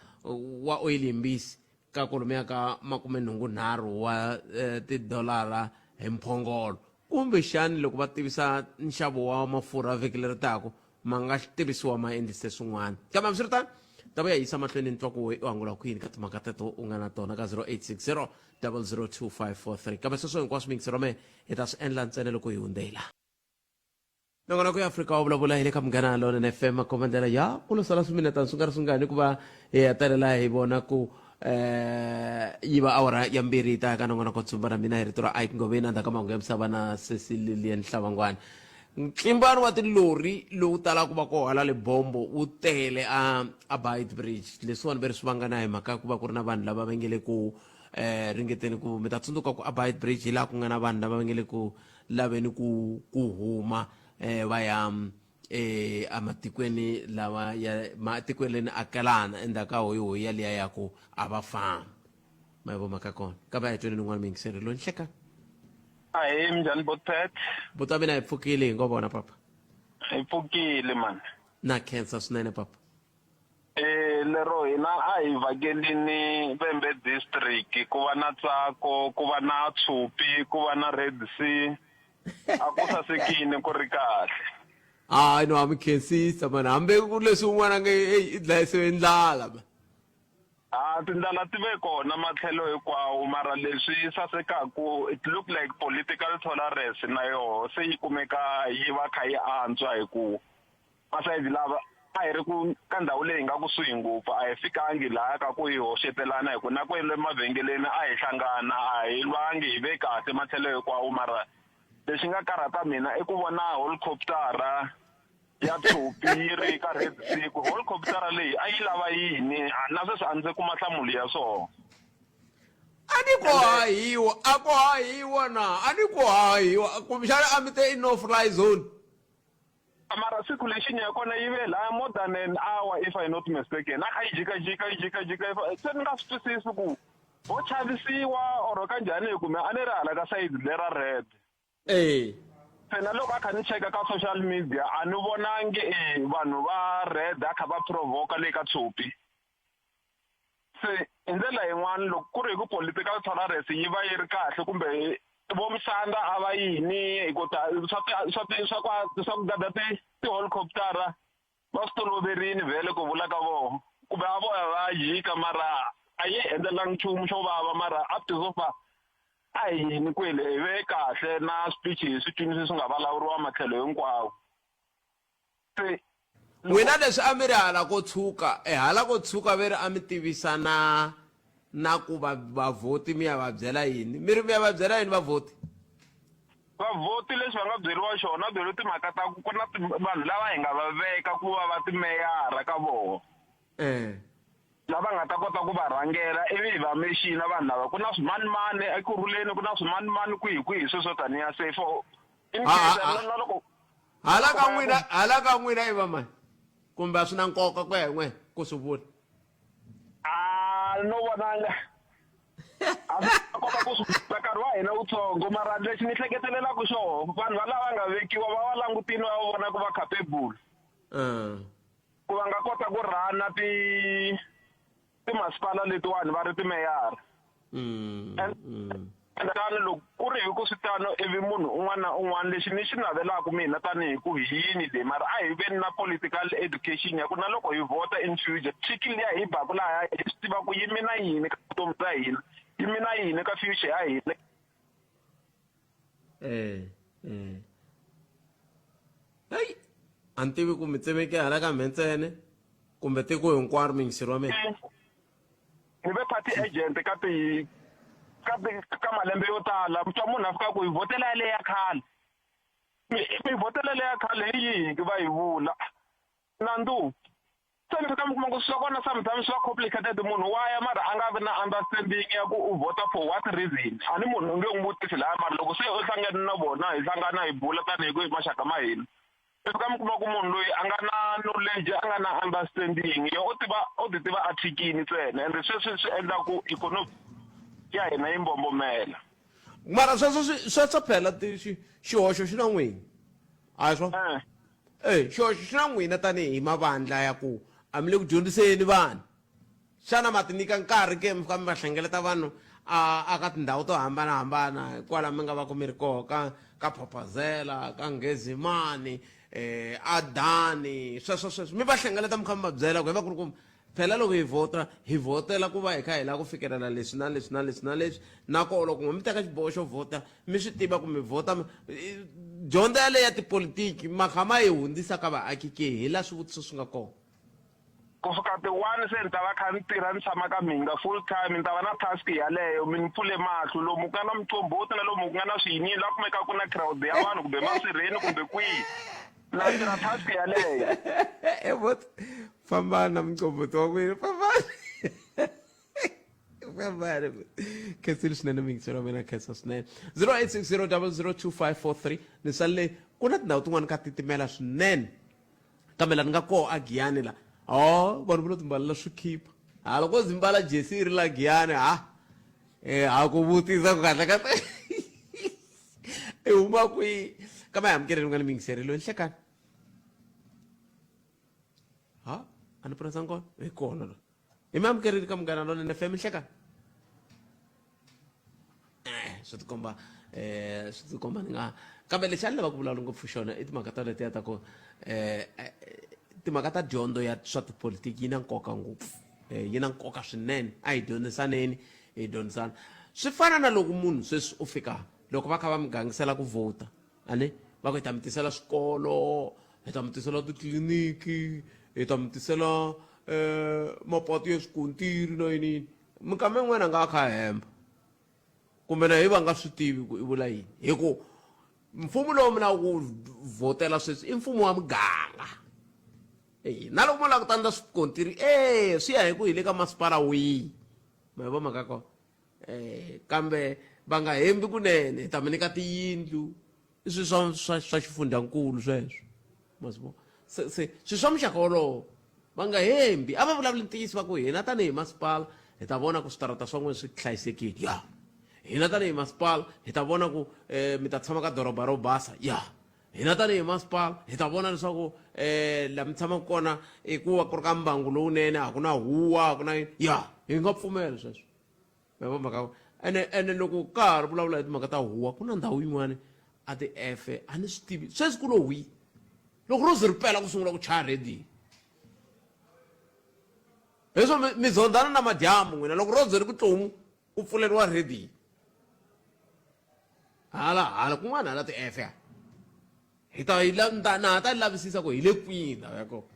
S1: wa oyili yimbisi ka kwalomuya ka makumenhungunharhu wa tidolara hi mphongolo kumbexani loko va tivisa nxavo wa mafurha vhiki leri taka ma nga tivisiwa ma endlise swin'wana kambe hambiswiritano ta vuya yisa mahlweni ni twa ku u angula kwini ka timhaka teto u nga na tona ka 0860 002543 kambe sweswo hinkwaswo miyingisero me hi ta swi endla ntsena loko hi hundzela Nongonoko ya Afrika wa vulavula hi le ka Munghana Lonene FM makomba ndlela ya ku lo sala swiminetana swi nga ri swingani ku va hi hetelela hi vona ku eh yi va awara ya mbirhi yi ta ya ka nongonoko tsumba na mina hi rito ra Ike Ngoveni endzhaku ka mahungu ya misava na Sesi Lilian Hlavangwana ntlimbano wa tilori lowu talaka ku va koho hala Lebombo wu tele a a Beit Bridge leswiwani ve ri swi vangana hi mhaka ya ku va ku ri na vanhu lava va nge le ku eh ringeteni ku mi ta tsundzuka ku a Beit Bridge hi laha ku nga na vanhu lava va nge le ku laveni ku ku huma eh va ya eh ematikweni lawa ya matikweni akelana endzhaku ka hoyihoyi yaliya ya ku a va fambi ma yi vo mhaka kona kambe a hi tweni nin'wana miyingiseri loyi nhlekani
S19: Ahee minjhani Botpet?
S1: Buti wa mina hi pfukile hi ngo vona papa.
S19: Hi pfukile mani.
S1: Na khensa swinene papa.
S19: Eh lero hina a hi vhakelini Vhembe district ku va na Tsako ku va na Tshupi ku va na Red Sea a ku sasekini ku ri kahle.
S1: Hayi no, mi khensisa mani, hambi ku ri leswi un'wana a nge eyi i dlayisiwe ndlala ma.
S19: A tindlala ti ve kona matlhelo hinkwawo, mara leswi sasekaku it look like political tolerance na yoho se yi kumeka yi va kha yi antswa, hi ku masayidi lava a hi ri ku ka ndhawu leyi nga kusuhi ngopfu a hi fikangi lahaya ka ku hi hoxetelana, hi ku na kwele mavhengeleni a hi hlangana, a hi lwangi, hi ve kahle matlhelo hinkwawo. Mara lexi nga karhata mina i ku vona helicoptara ya tshopi yi ri ka red siku. Helicoptara leyi a yi lava yini? Na sweswi a ndzi kuma nhlamulo ya swona.
S1: A ni ku hahiwa, a ku hahiwa na a ni ku hahiwa, kumbexana a mi te i no fly zone.
S19: Mara siku lexi ya kona yi ve laya more than an hour, if I not mistaken, a kha yi jikajika, yi jikajika. Se ni nga swi twisisi ku ho chavisiwa or kanjhani, hi kume a ni ri hala ka sayidi lera red. Se na loko a kha ni cheka ka social media, a ni vonangi e vanhu va red a kha va provoka le ka tshopi. Se hi ndlela yin'wana, loko ku ri hi ku political tolerance yi va yi ri kahle, kumbe vo misanda a va yini, hi ku ta swa ku gada ti-helicoptera va swi toloverini vhele ku vula ka vona, kumbe a vo ya va jika, mara a yi endlelangi nchumu xo vava. Mara up to so far a hi yini kwele, hi ve kahle na speech hi swi twini swi nga vulavuriwa matlhelo hinkwawo. Se
S1: N'wina leswi a mi ri hala ko tshuka, e hala ko tshuka ve ri a mi tivisa na ku va vavhoti mi ya va byela yini, mi ri mi ya va byela yini vavhoti?
S19: Vavhoti leswi va nga byeriwa xona, byeriwe timhaka ta ku ku na vanhu lava hi nga va veka ku va va timeyara ka vona, lava nga ta kota ku va rhangela, ivi hi va mexina vanhu lava. Ku na swimanimani ekurhuleni, ku na swimanimani kwihi kwihi, sweswo taniya. Se for in case na loko
S1: Hala ka n'wina, hala ka n'wina i vamani, kumbe a swi na nkoka ku ya hi n'we ku swi vula?
S19: A no vonanga a swi na nkoka ku swi vula, nkarhi wa hina wutsongo. Mara lexi ni hleketelelaka xoho, vanhu va lava nga vekiwa va va langutini, va vona ku va capable ku va nga kota ku rhana ti timasipala letiwani va ri timeyara. And tano loko ku ri hi ku swi tano, ivi munhu un'wana na un'wana, lexi ni xi navelaka mina tanihi ku hi yini leyi, mara a hi veni na political education ya ku na loko hi vhota in future, chiki liya hi baku laha hi swi tiva ku yi mina yini ka vutomi bya hina, yi mina yini ka future ya hina.
S1: Heyi, a ni tivi ku mi tsemeke hala ka mhentsene kumbe tiko hinkwaro, muyingiseri wa mina.
S19: Ni ve party agent ka ti ka ti ka malembe yo tala. Mi twa munhu a fika ku hi vhotela yaleyo ya khale, mi vhotela leya khale hi yihi va hi vula nandzu. Se mi fika mi kuma ku swa kona sometimes swi va complicated, munhu wa ya mara a nga vi na understanding ya ku u vhota for what reason. A ni munhu u nge n'wi vutisi laya, mara loko se u hlangane na vona, hi hlangana hi bula tanihi ku i maxaka ma hina, mi fika mi kuma ku munhu loyi a nga na knowledge, a nga na understanding, yo u tiva u ti tiva a thikini ntsena, ende sweswi swi endla ku ikhonomi ya hina yi mbombomela.
S1: Mara sweswo sweswo phela xihoxo xi na n'wina, a hi swona? E xihoxo xi na n'wina tanihi mavandla ya ku a mi le ku dyondziseni vanhu. Xana ma ti nyika nkarhi ke mi fika mi va hlengeleta vanhu a ka tindhawu to hambanahambana kwala mi nga va ku mi ri koho, ka Phophazela, ka Nghezimani, Adani, sweswo sweswo, mi va hlengeleta mi kha mi va byela ku hi va ku ri ku phela loko hi vhota, hi vhotela ku va hi kha hi lava ku fikelela leswi na leswi na leswi na leswi, nakona loko n'we mi teka xiboho xo vhota, mi swi tiva ku mi vhota dyondzo yaleyo ya tipolitiki ma kha ma yi hundzisa ka vaaki ke? Hi laha swivutiso swi nga kona.
S19: Ku fika ti-1 se ni ta va kha ni tirha, ni tshama ka mhinga full time, ni ta va na task yaleyo. Mi ni pfule mahlo lomu ku nga na muqombhoti na lomu ku nga na swiyiniyini, laha kumekaka ku na crowd ya vanhu, kumbe masirheni kumbe kwihi, na tirha task yaleyo.
S1: Evot, fambani na muqombhoti wa n'wina, fambani, fambani. Khensile swinene muyingiseri wa mina, khensa swinene. 0860002543. Ni salele ku na tindhawu tin'wani ka titimela swinene, kambe la ni nga koho a Giyani la, ho vanhu va lo timbalela swikhipha. Ha loko zi mbala jesi yi ri la Giyani, ha ha ku vutisa ku kahle kahle i huma kwihi. Kambe a hi amukeleni nga ni muyingiseri loyi. Nhlekani, ha a ni purasanga kona, hi kona lo hi mi amukeleni ka Munghana Lonene FM. Nhlekani. Swi tikomba um swi tikomba ni nga kambe lexi a ni lava ku vulavula ngopfu xona i timhaka ta letiya ta ku um timhaka ta dyondzo ya swa tipolitiki yi na nkoka ngopfu um yi na nkoka swinene a hi dyondzisaneni hi dyondzisana swi fana na loko munhu sweswi u fika loko va kha va mi gangisela ku vhota ani va ku hi ta mi tisela swikolo hi ta mi tisela titliliniki hi ta mi tisela um mapatu ya swikontiri na yini yini minkama yin'wana a nga a kha a hemba kumbe na hi va nga swi tivi ku i vula yini hi ku mfumo lowu mi lava ku vhotela sweswi i mfumo wa muganga e na loko mo lava ku tandza swikontiri e swi ya hi ku hi le ka masipala wihi ma yi vo mhaka kona um kambe va nga hembi kunene hi ta mi nyika tiyindlu i swilo swa swa swa xifundzankulu sweswo ma swi vona se se swilo swa muxaka wolowo va nga hembi a va vulavuli ntiyiso va ku hina tanihi masipala hi ta vona ku switarata swa n'wina swi hlayisekile ya hina tanihi masipala hi ta vona ku um mi ta tshama ka doroba ro basa ya hina tanihi masipala hi ta vona leswaku um laha mi tshamaka kona i ku va ku ri ka mbangu lowunene a ku na huwa a ku na yini ya hi nga pfumela sweswo ma vo mhaka ene ene loko ka ha ri vulavula hi timhaka ta huwa ku na ndhawu yin'wana a ti-efe a ni swi tivi sweswi ku lo hwi loko ro ze ri pela ku sungula ku chaya rediyo leswo mi zondzana na madyambu n'wina loko ro ze ri ku tlomu ku pfuleriwa rediyo hala hala kun'wana hala ti-efe hi ta yi na ha ta yi lavisisa ku hi le kwihi ndhawu ya kona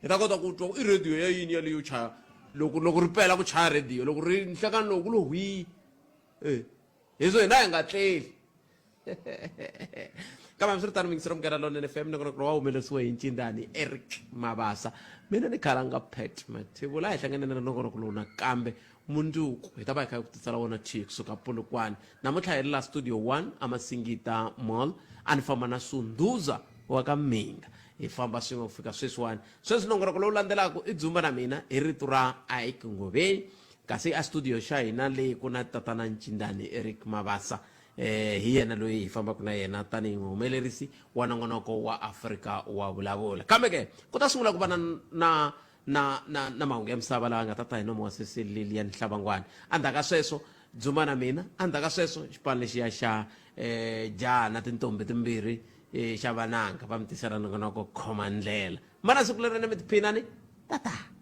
S1: hi ta kota ku twa i radio ya yini yaleyo chaya loko loko ri pela ku chaya radio loko ri nhlekani loko ku lo hwii e hi swo hina hi nga tleli kambe hambiswiritano mingisero munghana lonene fm nongonoko lowu wa humelerisiwe hi ncindani eric mabasa mina ni khalanga pat mathevula hi hlangane na nongonoko lowu nakambe mundzuku hi ta va hi kha hi ku tisela wona thi kusuka polokwane namuntlha hi ri la studio 1 amasingita mall a ni famba na sunduza wa ka minga hi famba swin'we ku fika sweswiwani sweswi nongonoko lowu landzelaka i dzumba na mina hi rito ra ike ngoveni kasi a studio xa hina leyi ku na tatana ncindani eric mabasa eh hi yena loyi hi fambaka na yena tanihi muhumelerisi wa nongonoko wa afrika wa vulavula kambe ke ku ta sungula ku va na na na na na mahungu ya misava lawa nga ta ta hi nomo wa sesi Lilian Hlabangwani endzhaku ka sweswo dzuma na mina endzhaku ka sweswo xipano lexiya xa eh jaha na tintombi timbirhi eh, xa vananga va mi tisela nongonoko khoma ndlela mana siku lerene mi tiphinani tata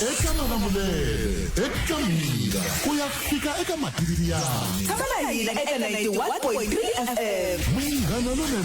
S2: eka malamulele eka minga ku ya fika eka matiriyani
S9: Tshama na hina eka 91.3 FM.
S2: Munghana Lonene.